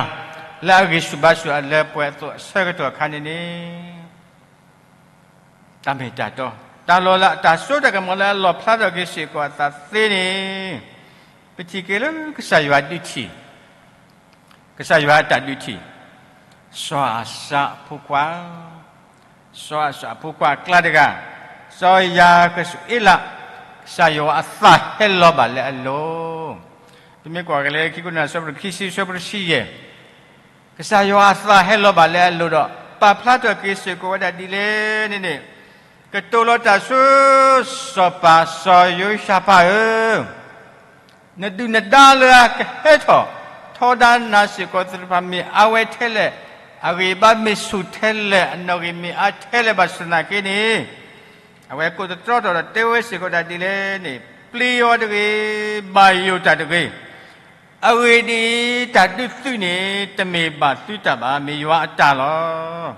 လၢအဂံၢ်ဆူၣ်ဘါဆူၣ်အလၢပှဲၤအသိးအဆၢကတီၢ်အခါန့ၣ်န့ၣ် တၢ်မ့ၢ်တၢ်တီ တၢ်လီၤလၢအတၢ်စိတၢ်ကမီၤလၢအလီၣ်ဖျါထီၣ်က့ၤစ့ၢ်ကီးအသးသ့န့ၣ် ပထံၣ်က့ၤလၢကစၢ်ယွၤဒုးထံၣ် ကစၢ်ယွၤအတၢ်ဒုးထံၣ် စီၤအၤစၣ်အဖိခွါ စီၤအၤစၣ်အဖိခွါအကျါတဂၤ စီၤယၤဃၡူအ့လး ကစၢ်ယွၤအသးဟဲလီၤဘၣ်လၢအလိၤ ပမ့ၢ်ကွၢ်က့ၤလၢခံကနၣ် စီၤပတြၢၤခံဆံ စီၤပတြၢၤခံယဲၢ် ကစၢ်ယွၤအသးဟဲလီၤဘၣ်လၢအလိၤဒီး ပာ်ဖျါထီၣ်က့ၤစ့ၢ်ကီးဝဲဒၣ်ဒ်လဲၣ်န့ၣ်န့ၣ် ကတိၤလီၤတၢ်ဆူ စီၤပၤစီၤယဟိၤၡဖးဧၢ, နဒုၣ်နဒါလၢအကဟဲထီၣ် ထီဒါနၤစ့ၢ်ကီးသ့ၣ်တဖၣ်မ့ၢ်အါဝဲထဲလဲၣ်, အဂံၢ်အဘါမ့ၢ်ဆူၣ်ထဲလဲၣ်, အနီၣ်ဂံၢ်မ့ၢ်အါထဲလဲၣ်ဘၣ်ဆၣ်သနာ်က့န့ၣ်, အဝဲကိးသတြီထီၣ်ဒီးတဲဝဲစ့ၢ်ကီးဒၣ်ဒ်လဲၣ်န့ၣ်, ပျံၤယွၤတဂ့ၤ, ဘၣ်ယိၣ်တၢ်တဂ့ၤ, အဂ့ၢ်ဒ်အံၤ, တၢ်ဒုးသုးန့ၣ် တမ့ၢ်ဘၣ်သုတၢ်ဘၣ်, မ့ၢ်ယွၤအတၢ်လီၤ.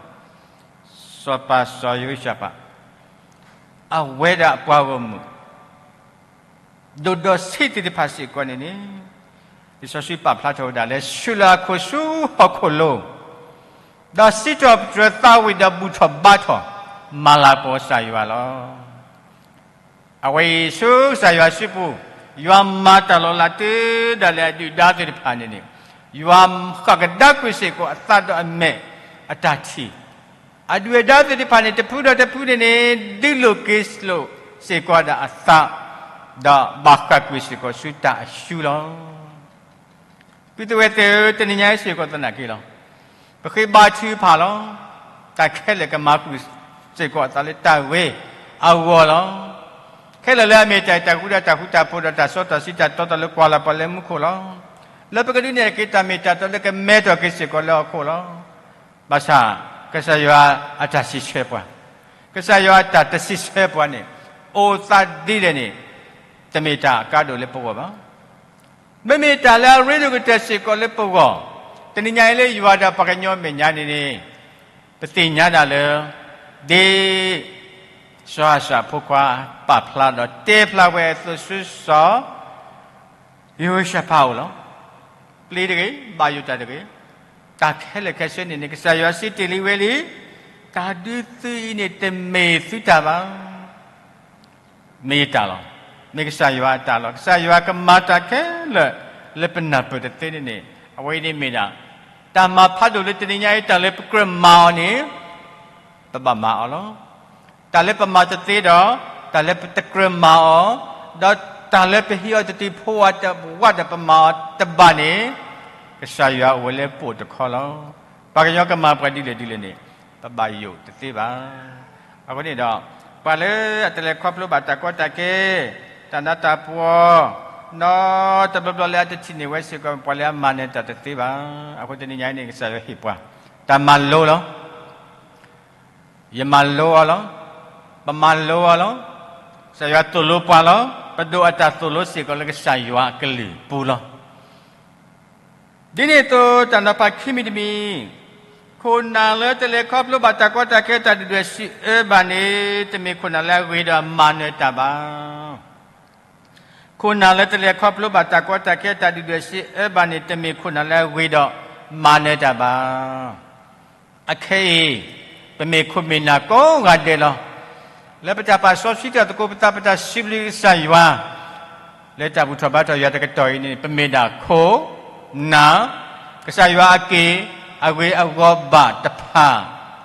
စီၤပၤစီၤယဟိၤၡဖး အဝဲဒၣ်အပှၤဂီၢ်မုၢ် ဒိၣ်ဒီးဆံးသ့ၣ်တဖၣ်စ့ၢ်ကီးန့ၣ်န့ၣ်, လံာ်စီဆှံပာ်ဖျါထီၣ်ဝဲဒၣ်လၢ ဆူၣ်လၢအခိၣ်ဆူဟီၣ်ခိၣ်လိၤ, ဒီးစံးထီၣ်ပတြၢၤသးဝံၣ်ဒီးဘူၣ်ထီၣ်ဘါထီၣ် မၤလၤကပီၤကစၢ်ယွၤလီၤ. အဝဲအံၤဆူကစၢ်ယွၤစုပူၤ, ယွၤမၤတၢ်လီၤလးတုၤဒၣ်လဲာ်အဒုၣ်ဒါသ့ၣ်တဖၣ်န့ၣ်န့ၣ်, ယွၤဃၣ်ကဒါကွံာ်စ့ၢ်ကီးအသးဒီးအမဲာ်အတၢ်ထံၣ်, အဒုၣ်အဒါသ့ၣ်တဖၣ်န့ၣ် တဖုဒီးတဖုန့ၣ်န့ၣ် ဒုးလိာ်က့ၤလိာ်စ့ၢ်ကီးဒၣ်အသး, ဒီးဘၣ်ဃၣ်ကွံာ်စ့ၢ်ကီးဆူတၢ်အရှူလီၤ. ပုၢ်သ့ၣ်ဝဲၢ်သ့ၣ်ဧၢ, တနံၤညါအံၤစ့ၢ်ကီးသနာ်က့လီၤ. ပဃ့ဘါထုကဖၣ်လီၤ. တၢ်ခဲလၢာ်ကမၤဃုာ်စ့ၢ်ကီးအသးလၢတၢ်ဂ့ၤအဂီၢ်လီၤ. ခဲလၢာ်လၢအမ့ၢ်တၢ်အဲၣ်တၢ်ကွံဒီးတၢ်ဃူတၢ်ဖိးဒီးတၢ်စီတၢ်ဆှံတၢ်တီတီလၢကွၢ်လၢ်ပှၤလၢမူခိၣ်လီၤ. လၢပကဒုးနဲၣ်က့ၤတၢ်မ့ၢ်တၢ်တီလၢကမဲထီၣ်က့ၤစ့ၢ်ကီးလၢဟီၣ်ခိၣ်လီၤ. ဘၣ်ဆၣ်, ကစၢ်ယွၤအတၢ်စံးဆၢပှၤ, ကစၢ်ယွၤအတၢ်တစံးဆၢပှၤန့ၣ်, အိၣ်သးဒ်လဲၣ်န့ၣ်, တမ့ၢ်တၢ်အကါဒိၣ်လၢပဂီၢ်ဘၣ်. မ့မ့ၢ်တၢ်လၢအရ့ဒိၣ်ကတၢၢ်စ့ၢ်ကီးလၢပဂီၢ်, တနံၤညါအံၤလၢယွၤဒီးပှၤကညီအမဲာ်ညါန့ၣ်န့ၣ်, ပသ့ၣ်ညါဒၣ်လၢ ဒ် စီၤအၤစၢ်အဖိခွါပာ်ဖျါဒီးတဲဖျါဝဲအသိးဆူစီၤ ယဟိၤၡဖးအအိၣ်လီၤ. ပျံၤတဂ့ၤ, ဘၣ်ယိၣ်တၢ်တဂ့ၤ, တၢ်ခဲလၢာ်ခဲဆ့န့ၣ်န့ၣ် ကစၢ်ယွၤစံးတ့ၢ်လံဝဲလံ, တၢ်ဒုးသုးအံၤန့ၣ်တမ့ၢ်သုတၢ်ဘၣ်. မ့ၢ်ယတၢ်လီၤ. မ့ၢ်ကစၢ်ယွၤအတၢ်လီၤ. ကစၢ်ယွၤကမၤတၢ်ခဲလၢာ်လၢပနၢ်ပၢၢ်တသ့န့ၣ်န့ၣ်, အဝဲအံၤန့ၣ်မ့ၢ်ဒၣ် တၢ်မၤဖးဒိၣ်လၢတနံၤညါအံၤ တၢ်လၢပကြၢးမၤအီၤန့ၣ် ပဘၣ်မၤအီၤလီၤ. တၢ်လၢပမၤတသ့ဒီး တၢ်လၢပတကြၢးမၤအီၤ, ဒီးတၢ်လၢပဟံးအီၤတတုၤဖိအတဝးဒီးပမၤအီၤတဘၣ်န့ၣ်, ကစၢ်ယွၤအိၣ်ဝဲလၢပအိၣ်တခီလီၤ. ပှၤကညီကမၤပှၤဒ်လဲၣ်ဒ်လဲၣ်န့ၣ်, ပဘၣ်ယိၣ်တသ့ဘၣ်. အဃိန့ၣ်ဒီး, ပှၤလၢအတလဲၤခီဖျိဘၣ်တၢ်ကီတၢ်ခဲ, တၢ်နးတၢ်ဖှီၣ်, နီတဘျီဘျီလၢအတထံၣ်န့ၢ်ဝဲစ့ၢ်ကီး ပှၤလၢအမၤနၢၤတၢ်တသ့ဘၣ်. အဃိတနံၤညါအံၤန့ၣ် ကစၢ်ယွၤဟ့ၣ်ပှၤ, တၢ်မၤလိလီၤ. ယမၤလိအီၤလီၤ. ပမၤလိအီၤလီၤ. ကစၢ်ယွၤသိၣ်လိပှၤလီၤ. ပဒိးအတၢ်သိၣ်လိစ့ၢ်ကီးလၢကစၢ်ယွၤအကလုၢ်ပူၤလီၤ. ဒ်န့ၣ်အသိးတၢ်နီၤဖးခံမံၤတမံၤ, ခိၣ်နၢ်လၢတလဲၤခီဖျိဘၣ်တၢ်ကီတၢ်ခဲတၢ်ဒုၣ်ဒွဲၣ်စံးအၢဘၣ်န့ၣ်, တမ့ၢ်ခိၣ်နၢ်လၢအဂ့ၤဒီးမၤနၢၤတၢ်ဘၣ်. ခိၣ်နၢ်လၢတလဲၤခီဖျိဘၣ်တၢ်ကီတၢ်ခဲတၢ်ဒုၣ်ဒွဲၣ်စံးအၢဘၣ်န့ၣ်, တမ့ၢ်ခိၣ်နၢ်လၢအဂ့ၤဒီးမၤနၢၤတၢ်ဘၣ်. အခဲအံၤ, ပမ့ၢ်ခိၣ်မ့ၢ်နၢ်ကိးဂၤဒဲးလီၤ. လၢပတၢ်ပာ်စီဆှံတၢ်သကိးပသး ပတၢ်စံးဘျုးကစၢ်ယွၤ, လၢတၢ်ဘူၣ်ထီၣ်ဘါထီၣ်ယွၤတကတီၢ်အံၤန့ၣ် ပမ့ၢ်ဒၣ်ခိၣ်နၢ်, ကစၢ်ယွၤအက့ၢ်အဂ့ၤအဂီၤဘၣ်တဖၣ်,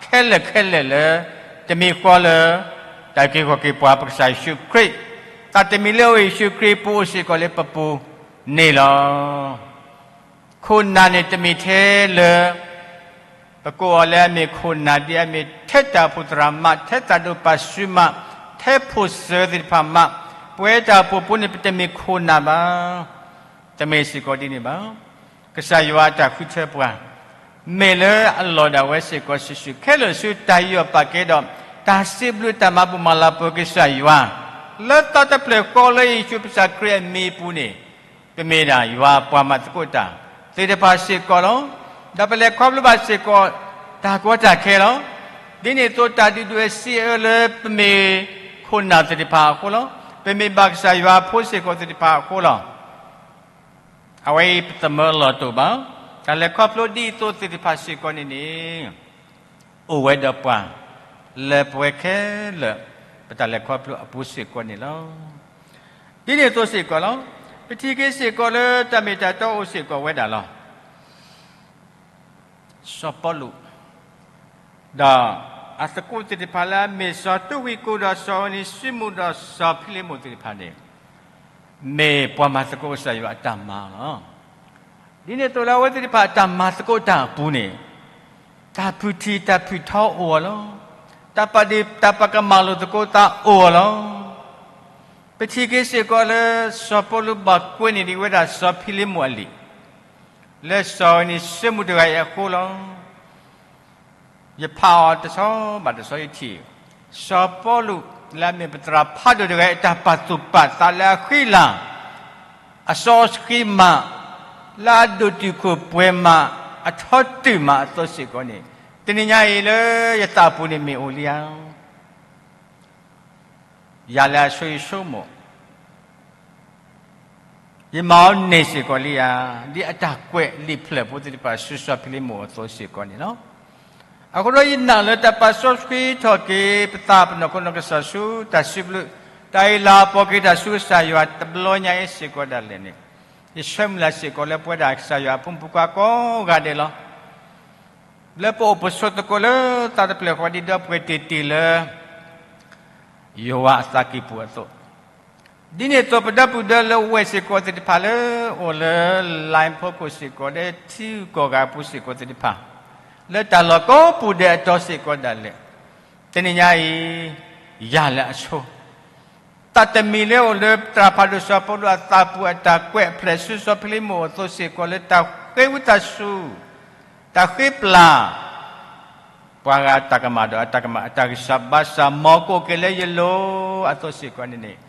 ခဲလၢာ်ခဲလၢာ်လၢ တမံၤဃီလၢ တၢ်က့ၤဂီၤက့ၤပှၤပကစၢ်ယ့ၣ်ၡူးခရံာ်, တၢ်တမံၤလၢအအိၣ်ယ့ၣ်ၡူးခရံာ်ပူၤအိၣ်စ့ၢ်ကီးလၢပပူၤန့ၣ်လီၤ. ခိၣ်နၢ်န့ၣ်တမ့ၢ်ထဲလၢ ပကိးအီၤလၢအမ့ၢ်ခိၣ်နၢ်ဒ်အမ့ၢ်ထဲတၢ်အိၣ်ဖှိၣ်သရၣ်မး, ထဲတၢ်ဒိးပာ်စုမး, ထဲဖိၣ်စၢၤသ့ၣ်တဖၣ်မး, ပဝဲတၢ်အိၣ်ဖှိၣ်ဖိန့ၣ် ပတမ့ၢ်ခိၣ်နၢ်ဘၣ်. တမ့ၢ်စ့ၢ်ကီးဒ်န့ၣ်ဘၣ်. ကစၢ်ယွၤအတၢ်ဃုထၢပှၤ, မ့ၢ်လၢအလီၢ်ဒၣ်ဝဲစ့ၢ်ကီးစုာ်စုာ်ခဲလၢာ်ဆူတၢ်ယူးယီၣ်ပာ်ကဲဒီး တၢ်စံးဘျုးတၢ်မၤဘူၣ်မၤလၤပှဲၤကစၢ်ယွၤ လၢသးတဖျၢၣ်ဃီလၢယ့ၣ်ၡူးကစၢ်ခရံာ်အမံၤအပူၤန့ၣ်, ပမ့ၢ်ဒၣ်ယွၤပှၤမၤသကိးတၢ်သ့ၣ်တဖၣ်စ့ၢ်ကီးလီၤ. ဒီးပလဲၤခီဖျိဘၣ်စ့ၢ်ကီး တၢ်ကီတၢ်ခဲလီၤ. ဒ်န့ၣ်အသိးတၢ်ဒုၣ်ဒွဲၣ်စံးအၢလၢပမ့ၢ်ခိၣ်နၢ်သ့ၣ်တဖၣ်အဃိလီၤ. ပမ့ၢ်ဘၣ်ကစၢ်ယွၤအဖိစ့ၢ်ကီးသ့ၣ်တဖၣ်အဃိလီၤ. အဝဲအံၤပသမၢလီၤတိာ်ဘၣ်, တၢ်လဲၤခီဖျိဒ်အသိးသ့ၣ်တဖၣ်စ့ၢ်ကီးန့ၣ်န့ၣ် အိၣ်ဝဲဒီးပှၤ လၢပဝဲခဲလၢာ် ပတၢ်လဲၤခီဖျိအပူၤစ့ၢ်ကီးန့ၣ်လီၤ. ဒ်န့ၣ်အသိးစ့ၢ်ကီးလီၤ. ပထံၣ်က့ၤစ့ၢ်ကီးလၢတၢ်မ့ၢ်တၢ်တီအိၣ်စ့ၢ်ကီးဝဲဒၣ်လီၤ. စီၤပီလူး ဒီးအသကိးသ့ၣ်တဖၣ်လၢအမ့ၢ်စီၤတူၣ်ဝံကိၣ်ဒီးစီၤအနံၤစံမူးဒီးစီၤဖံလံမုးသ့ၣ်တဖၣ်န့ၣ် မ့ၢ်ပှၤမၤသကိးကစၢ်ယွၤအတၢ်မၤလီၤ. ဒ်န့ၣ်အသိးလၢအဝဲသ့ၣ်တဖၣ်အတၢ်မၤသကိးတၢ်အပူၤန့ၣ် တၢ်ဖုၣ်ထံၣ်တၢ်ဖုၣ်ထီအိၣ်အီၤလီၤ. တၢ်ပာ်ဒ့ၣ်တၢ်ပာ်ကမၣ်လိာ်သကိးသးအိၣ်အီၤလီၤ. ပထံၣ်က့ၤစ့ၢ်ကီးလၢ စီၤပီလူးဘၣ်ကွဲးန့ၢ်ဒံးဝဲဒၣ်စီၤဖံလံမုးအလံာ် လၢစီၤအနံၤစံမူးတဂၤအံၤအဃိလီၤ. ယဖးအီၤတဆီဘၣ်တဆီယထံၣ်, စီၤပီလူးလၢအမ့ၢ်ပသရၣ်ဖးဒိၣ်တဂၤအံၤ အတၢ်ပာ်သူၣ်ပာ်သးလၢအဃံလၤ အစီဆှံမး လၢအဒိၣ်တုာ်ခိၣ်ပှဲၤမး အထီတုာ်မးအသိးစ့ၢ်ကီးန့ၣ်, တနံၤညါအံၤလၢယသးပူၤန့ၣ်မ့ၢ်အိၣ်လံဧါ ယၤလၢအဆိယဆိကမိၣ် ယမၤအီၤန့ၢ်စ့ၢ်ကီးလံဧါ, ဒ်အတၢ်ကွဲးလံာ်ဖျၢၣ်ဖိသ့ၣ်တဖၣ်ဆူစီၤဖံလံမုးအသိးစ့ၢ်ကီးန့ၣ်လီၤ. အဃိဒီးယနာ်လၢတၢ်ပာ်စီဆှံထီၣ်က့ၤပသးပနီၢ်ခိနီၢ်ကစၢ်ဆူတၢ်စံးဘျုး, တၢ်အံၤလၤအပီၤက့ၤတၢ်ဆူကစၢ်ယွၤတဘျီညါအံၤစ့ၢ်ကီးဒၣ်လဲာ်န့ၣ်, ယဆၢမုၢ်လၢ်စ့ၢ်ကီးလၢပဝဲဒၣ်ကစၢ်ယွၤအဖိမုၣ်ဖိခွါကိးဂၤဒဲးလီၤ. လၢပအိၣ်ပဆိးသကိးလၢသးတဖျၢၣ်ဃီဒ်ဒီပုၢ်ဝဲၢ်တ့ၢ်တ့ၢ်လၢ ယွၤအသးကံၢ်ပူၤအသိး, ဒ်န့ၣ်အသိးပဒီပုၢ်ဒီလၢဝဲၢ်စ့ၢ်ကီးသ့ၣ်တဖၣ်လၢအိၣ်လၢ line ဖီခိၣ်စ့ၢ်ကီးဒီးထံဂုၤကီၢ်ဂၤအပူၤစ့ၢ်ကီးသ့ၣ်တဖၣ်, လၢတၢ်လီၢ်ကိးပူၤဒဲးအတီၤစ့ၢ်ကီးဒၣ်လဲာ်, တနံၤညါအံၤ ယၤလၢအဆိ သးတမံၤလၢအိၣ်လၢသရၣ်ဖးဒိၣ်စီၤပီလူးအသးပူၤအတၢ်ကွဲးအဖျၢၣ်ဆူစီၤဖံလံမုးအသိးစ့ၢ်ကီးလၢတၢ်ဃ့ဝံသးစူၤ, တၢ်ဃ့ပျၢ် ပှၤဂၤအတၢ်ကမၣ်ဒီးအတၢ်ကမၣ် အတၢ်ဂံၢ်စၢ်ဘါစၢ် မ်ကအိၣ်က့ၤလၢယလိၤအသိးစ့ၢ်ကီးန့ၣ်န့ၣ်,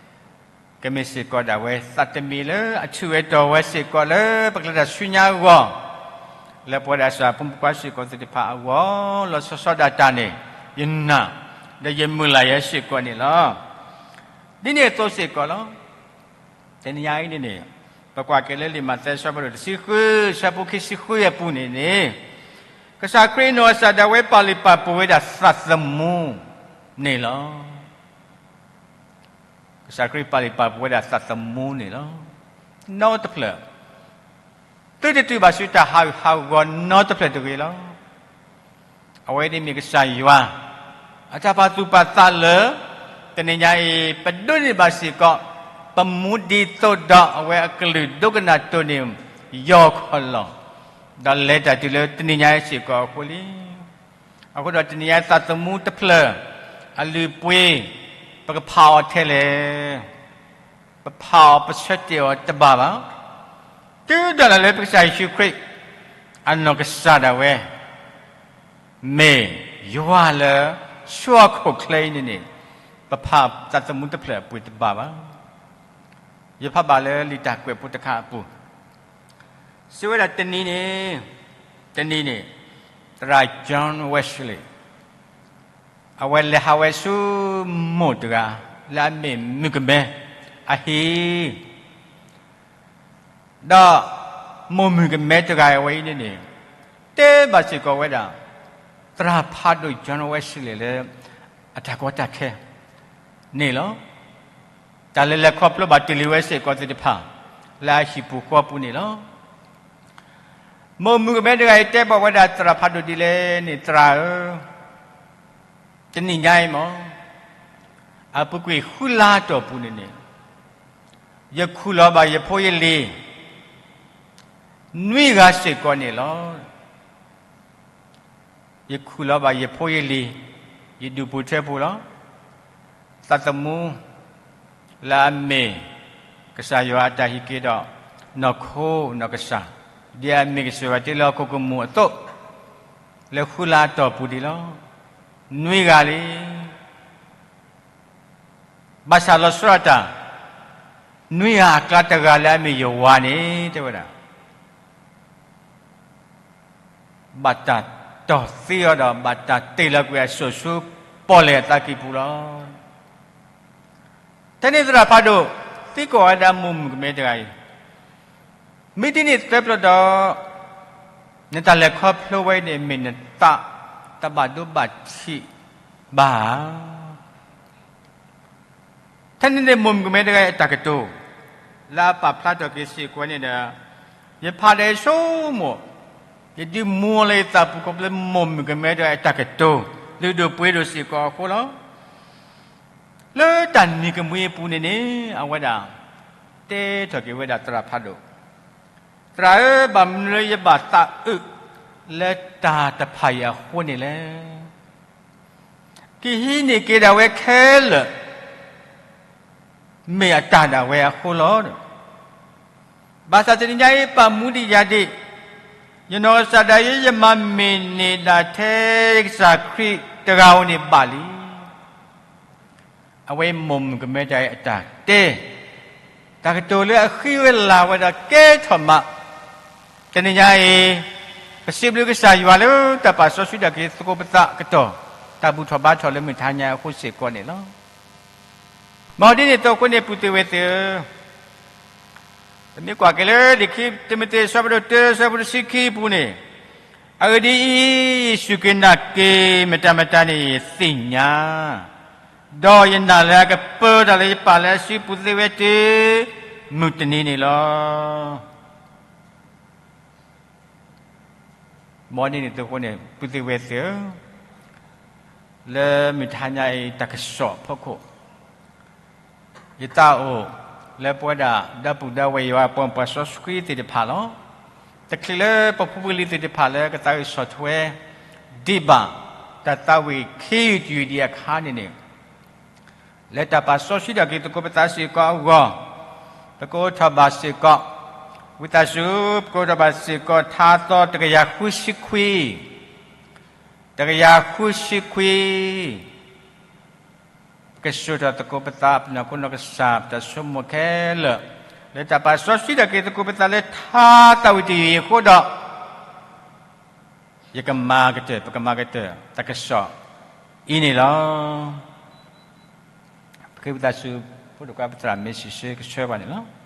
ကမ့ၢ်စ့ၢ်ကီးဒၣ်ဝဲသးတမံၤလၢအထူးဝဲတီၤဝဲစ့ၢ်ကီးလၢပကျဲတၢ်ဆူညါအဂီၢ်, လၢပဝဲဒၣ်ကစၢ်ဖိမုၣ်ဖိခွါစ့ၢ်ကီးသ့ၣ်တဖၣ်အဂီၢ် လီၤဆီဆီဒၣ်တၢ်န့ၣ်, ယနာ် ဒီးယမုၢ်လၢ်ယဲစ့ၢ်ကီးန့ၣ်လီၤ. ဒ်န့ၣ်အသိးစ့ၢ်ကီးလီၤ. တနံၤညါအံၤန့ၣ်န့ၣ်, ပကွၢ်က့ၤလၢလံာ်မးသဲအဆၢဖးဒိၣ်တဆံဃု အဆၢဖိခံဆံဃုအပူၤန့ၣ်န့ၣ်, ကစၢ်ခရံာ်အနီၢ်ကစၢ်ဒၣ်ဝဲပာ်လုၢ်ပာ်ပှ့ၤဝဲဒၣ်သးသမူန့ၣ်လီၤ. ကစၢ်ခရံာ်ပာ်လုၢ်ပာ်ပှ့ၤဝဲဒၣ်သးသမူန့ၣ်လီၤ. နီတဖျၢၣ် သုတတုၤဘၣ်ဆူတၢ်ဟးဂူာ်ဟးဂီၤနီတဖျၢၣ်တဂ့ၤလီၤ. အဝဲန့ၣ်မ့ၢ်ကစၢ်ယွၤ အတၢ်ပာ်သူၣ်ပာ်သးလၢ တနံၤညါအံၤ ပဒိးန့ၢ်ဘၣ်စ့ၢ်ကီး ပမူဒ်သိးဒီးအဝဲအကလုၢ်ဒိကနၣ်တိၢ်န့ၣ် ယီၢ်ခီၣ်လီၢ် ဒီးလဲၤတၢ်တုၤလၢတနံၤညါအံၤစ့ၢ်ကီးအဃိလံ. အဃိဒီးတနံၤညါအံၤသးသမူတဖျၢၣ် အလုၢ်အပှ့ၤ ပကဖးအီၤထဲလဲၣ်. ပဖးအီၤပဆၢတဲာ်အီၤတဘၣ်ဘၣ်. တုၤဒၣ်လဲာ်လၢပကစၢ်ယ့ၣ်ၡူးခရံာ် အနီၢ်ကစၢ်ဒၣ်ဝဲ မ့ၢ်ယွၤလၢ ဆူဟီၣ်ခိၣ်ချၢအံၤန့ၣ်န့ၣ် ပဖးသးသမူတဖျၢၣ်အပှ့ၤတဘၣ်ဘၣ်. ယဖးဘၣ်လၢလံာ်တၢ်ကွဲးဖိတခါအပူၤ စံးဝဲဒၣ်တနံၤန့ၣ်, တနံၤန့ၣ် သရၣ် John Wesley အဝဲလဲၤဟးဝဲဆူမိၢ်တဂၤ လၢအမ့ၢ်မုၣ်ကမဲအဟံၣ်, ဒီးမိၢ်မုၣ်ကမဲတဂၤအဝဲအံၤန့ၣ်န့ၣ် တဲဘၣ်စ့ၢ်ကီးဝဲဒၣ် သရၣ်ဖးဒိၣ် John Wesley လၢ အတၢ်ကီတၢ်ခဲန့ၣ်လီၤ. တၢ်လဲၤလဲၤခီဖျိဘၣ်တ့ၢ်လံဝဲစ့ၢ်ကီးသ့ၣ်တဖၣ် လၢအဟံၣ်ပူၤဃီပူၤန့ၣ်လီၤ. မိၢ်မုၣ်ကမဲတဂၤအံၤတဲဘၣ်ဝဲဒၣ်သရၣ်ဖးဒိၣ်ဒ်လဲၣ်န့ၣ် သရၣ်ဧၢ, တနံၤညါအံၤမ့ၢ် အပူၤကွံာ်ဃုလါအတီၢ်ပူၤန့ၣ်န့ၣ် ယခူၣ်လီၤဘၣ်ယဖိယလံၤ နွံဂၤစ့ၢ်ကီးန့ၣ်လီၤ. ယခူၣ်လီၤဘၣ်ယဖိယလံၤ ယဒူၣ်ပူၤထၢပူၤလီၤ. သးသမူ လၢအမ့ၢ် ကစၢ်ယွၤအတၢ်ဟံးက့ၤဒီး နီၢ်ခိနီၢ်ကစၢ် ဒ်အမ့ၢ်ကစၢ်ယွၤတ့လၢဟီၣ်ခိၣ်ကမူၣ်အသိး လၢဃုလါအတီၢ်ပူၤဒံးလီၤ. နွံဂၤလံ. ဘၣ်ဆၣ်လီၤဆီဒၣ်တၢ် နွံဂၤအကျါတဂၤလၢအမ့ၢ်ယဝၤန့ၣ် တဲဝဲဒၣ် ဘၣ်တၢ်တီၢ်သံအီၤဒီး ဘၣ်တၢ်တ့ၢ်လီၤကွံာ်အစိၣ်ဆူပီၣ်လဲၣ်အသးကံၢ်ပူၤလီၤ. ထဲန့ၣ်သရၣ်ဖးဒိၣ် သံကွၢ်ဝဲဒၣ်မိၢ်မုၣ်ကမဲတဂၤအံၤ, မ့ၢ်ဒ်န့ၣ်သတးဒီး နတၢ်လဲၤခီဖျိဝဲအံၤန့ၣ် မ့ၢ်နသးတဘၣ်ဒိဘၣ်ထံးဘၣ်ဧါ. ထဲန့ၣ်န့ၣ်မိၢ်မုၣ်ကမဲတဂၤအံၤအတၢ်ကတိၤ လၢအပာ်ဖျါထီၣ်က့ၤစ့ၢ်ကီးန့ၣ်ဒီး ယဖးဒီးယဆိကမိၣ်, ယဒုးမူလၢယသးပူၤခီဖျိမိၢ်မုၣ်ကမဲတဂၤအံၤအတၢ်ကတိၤ လုၢ်ဒိၣ်ပှ့ၤဒိၣ်စ့ၢ်ကီးအဃိလီၤ. လၢတၢ်နံၤကမှံအပူၤန့ၣ်န့ၣ် အဝဲဒၣ် တဲထီၣ်က့ၤဝဲဒၣ်သရၣ်ဖးဒိၣ်, သရၣ်ဧၢ, ဘၣ်မနုၤလၢယဘၣ်သးအုးလၢတၢ်တဖၣ်အံၤအဃိန့ၣ်လဲၣ်. ကဟံးန့ၢ်က့ၤဒၣ်ဝဲခဲလၢာ် မ့ၢ်အတၢ်ဒၣ်ဝဲအဃိလီၤ. ဘၣ်ဆၣ်တနံၤညါအံၤ ပာ်မူဒံးယၤဒံး, ယနီၢ်ကစၢ်ဒၣ်ယဲ ယမၤမ့ၢ်န့ၢ်ဒၣ်ထဲယကစၢ်ခရံာ်တဂၤဧိၤန့ၣ်ဘၣ်လံ. အဝဲမိၢ်မုၣ်ကမဲတဂၤအံၤအတၢ်တဲ တၢ်ကတိၤလၢအဃံဝဲလၤဝဲဒီးကဲထီၣ်မး, တနံၤညါအံၤ ပစံးဘျုးကစၢ်ယွၤလၢတၢ်ပာ်စီဆှံဒၣ်က့ၤသကိးပသးအကတီၢ်, တၢ်ဘူၣ်ထီၣ်ဘါထီၣ်လၢမုၢ်တဟါညါအဃိစ့ၢ်ကီးန့ၣ်လီၤ. မ်ဒ်န့ၣ်အသိးအဃိန့ၣ် ပုၢ်သ့ၣ်ဝဲၢ်သ့ၣ်ဧၢ, ပမ့ၢ်ကွၢ်က့ၤလၢလံာ်ခံတံၤမသ့း အဆၢဒိၣ်တၢ အဆၢဖိတဆံခံအပူၤန့ၣ်, အဂ့ၢ်ဒ်အံၤ, ယစူၢ်က့ၤနာ်က့ၤမတၤမတၤန့ၣ် ယသ့ၣ်ညါ, ဒီးယနာ်လၢအကပၢတၢ်လၢယပၢ်လၢအစုပုၢ်သ့ၣ်ဝဲၢ်တုၤမုၢ်တနံၤန့ၣ်လီၤ. မ်ဒ်န့ၣ်အသိးအဃိန့ၣ် ပုၢ်သ့ၣ်ဝဲၢ်သ့ၣ်ဧၢ, လၢမုၢ်တဟါညါအံၤတၢ်ကစီၣ်အဖီခိၣ်, ယသးအိၣ်လၢပဝဲဒၣ်ဒီပုၢ်ဒီဝဲၢ်ယွၤပှၤမုၣ်ပှၤစီဆှံသ့ၣ်တဖၣ်လီၤ. တချုးလၢပဖိပလံၤသ့ၣ်တဖၣ်လၢကသးအိၣ်ဆီၣ်ထွဲဒံးဘၣ် တၢ်သးဝံၣ်ခံယုၢ်တယုၢ်ဒံးအခါန့ၣ်န့ၣ် လၢတၢ်ပာ်စီဆှံဒၣ်က့ၤသကိးပသးစ့ၢ်ကီးအဂီၢ်, ပကအိးထီၣ်ဘၣ်စ့ၢ်ကီး, ဝံသးစူၤ ပကအိးထီၣ်ဘၣ်စ့ၢ်ကီး ထါသီတကယၤဃုဆံခွံ, တကယၤဃုဆံခွံ, ပကစိာ်ထီၣ်သကိးပသး ပနီၢ်ခိနီၢ်ကစၢ် ပတၢ်ဆိကမိၣ်ခဲလၢာ်, လၢတၢ်ပာ်စီဆှံဒၣ်က့ၤသကိးပသးလၢထါသးဝံၣ်တယုၢ်အံၤအဃိဒီး ယကမၤကတၢၢ် ပကမၤကတၢၢ် တၢ်ကစီၣ်အံၤန့ၣ်လီၤ. ပဃ့ဝံသးစူၤ ဖိဒိၣ်ခွါပသရၣ်မ့ၢ်စံးဆၢကဆှၢပှၤန့ၣ်လီၤ.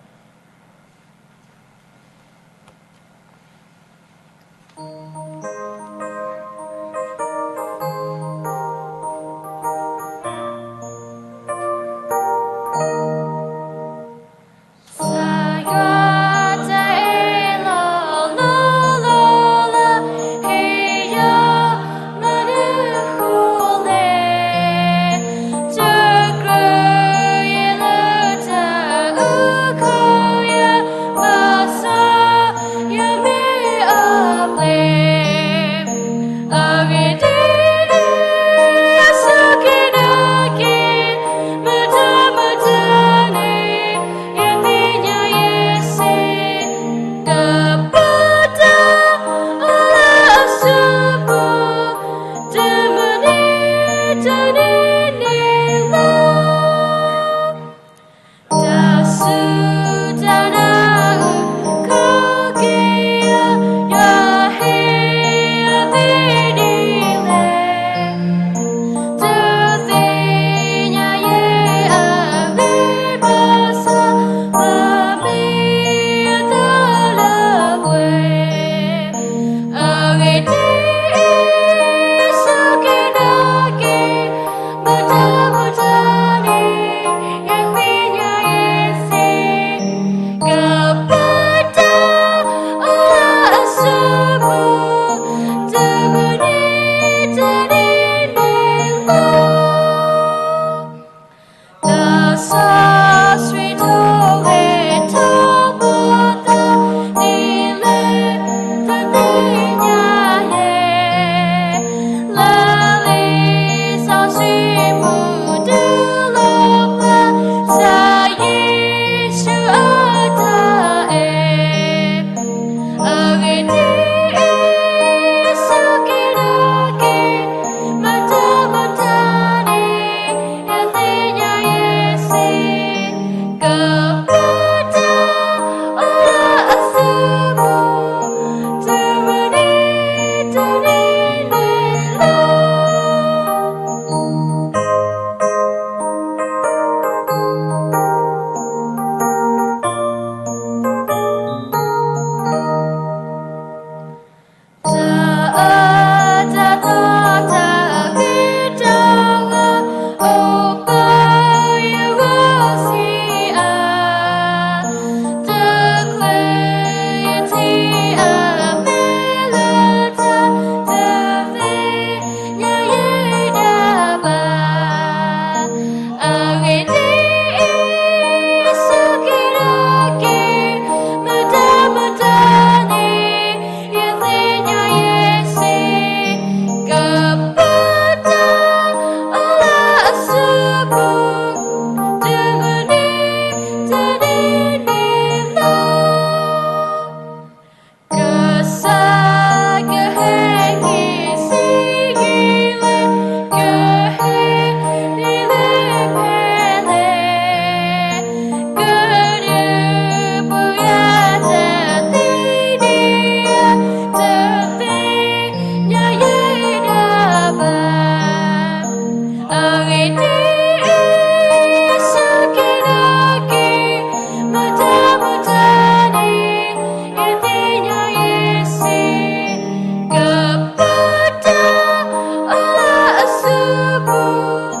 တၢ်ဘျုးတၢ်ဖှိၣ်တၢ်ဘျုးတၢ်ဖှိၣ်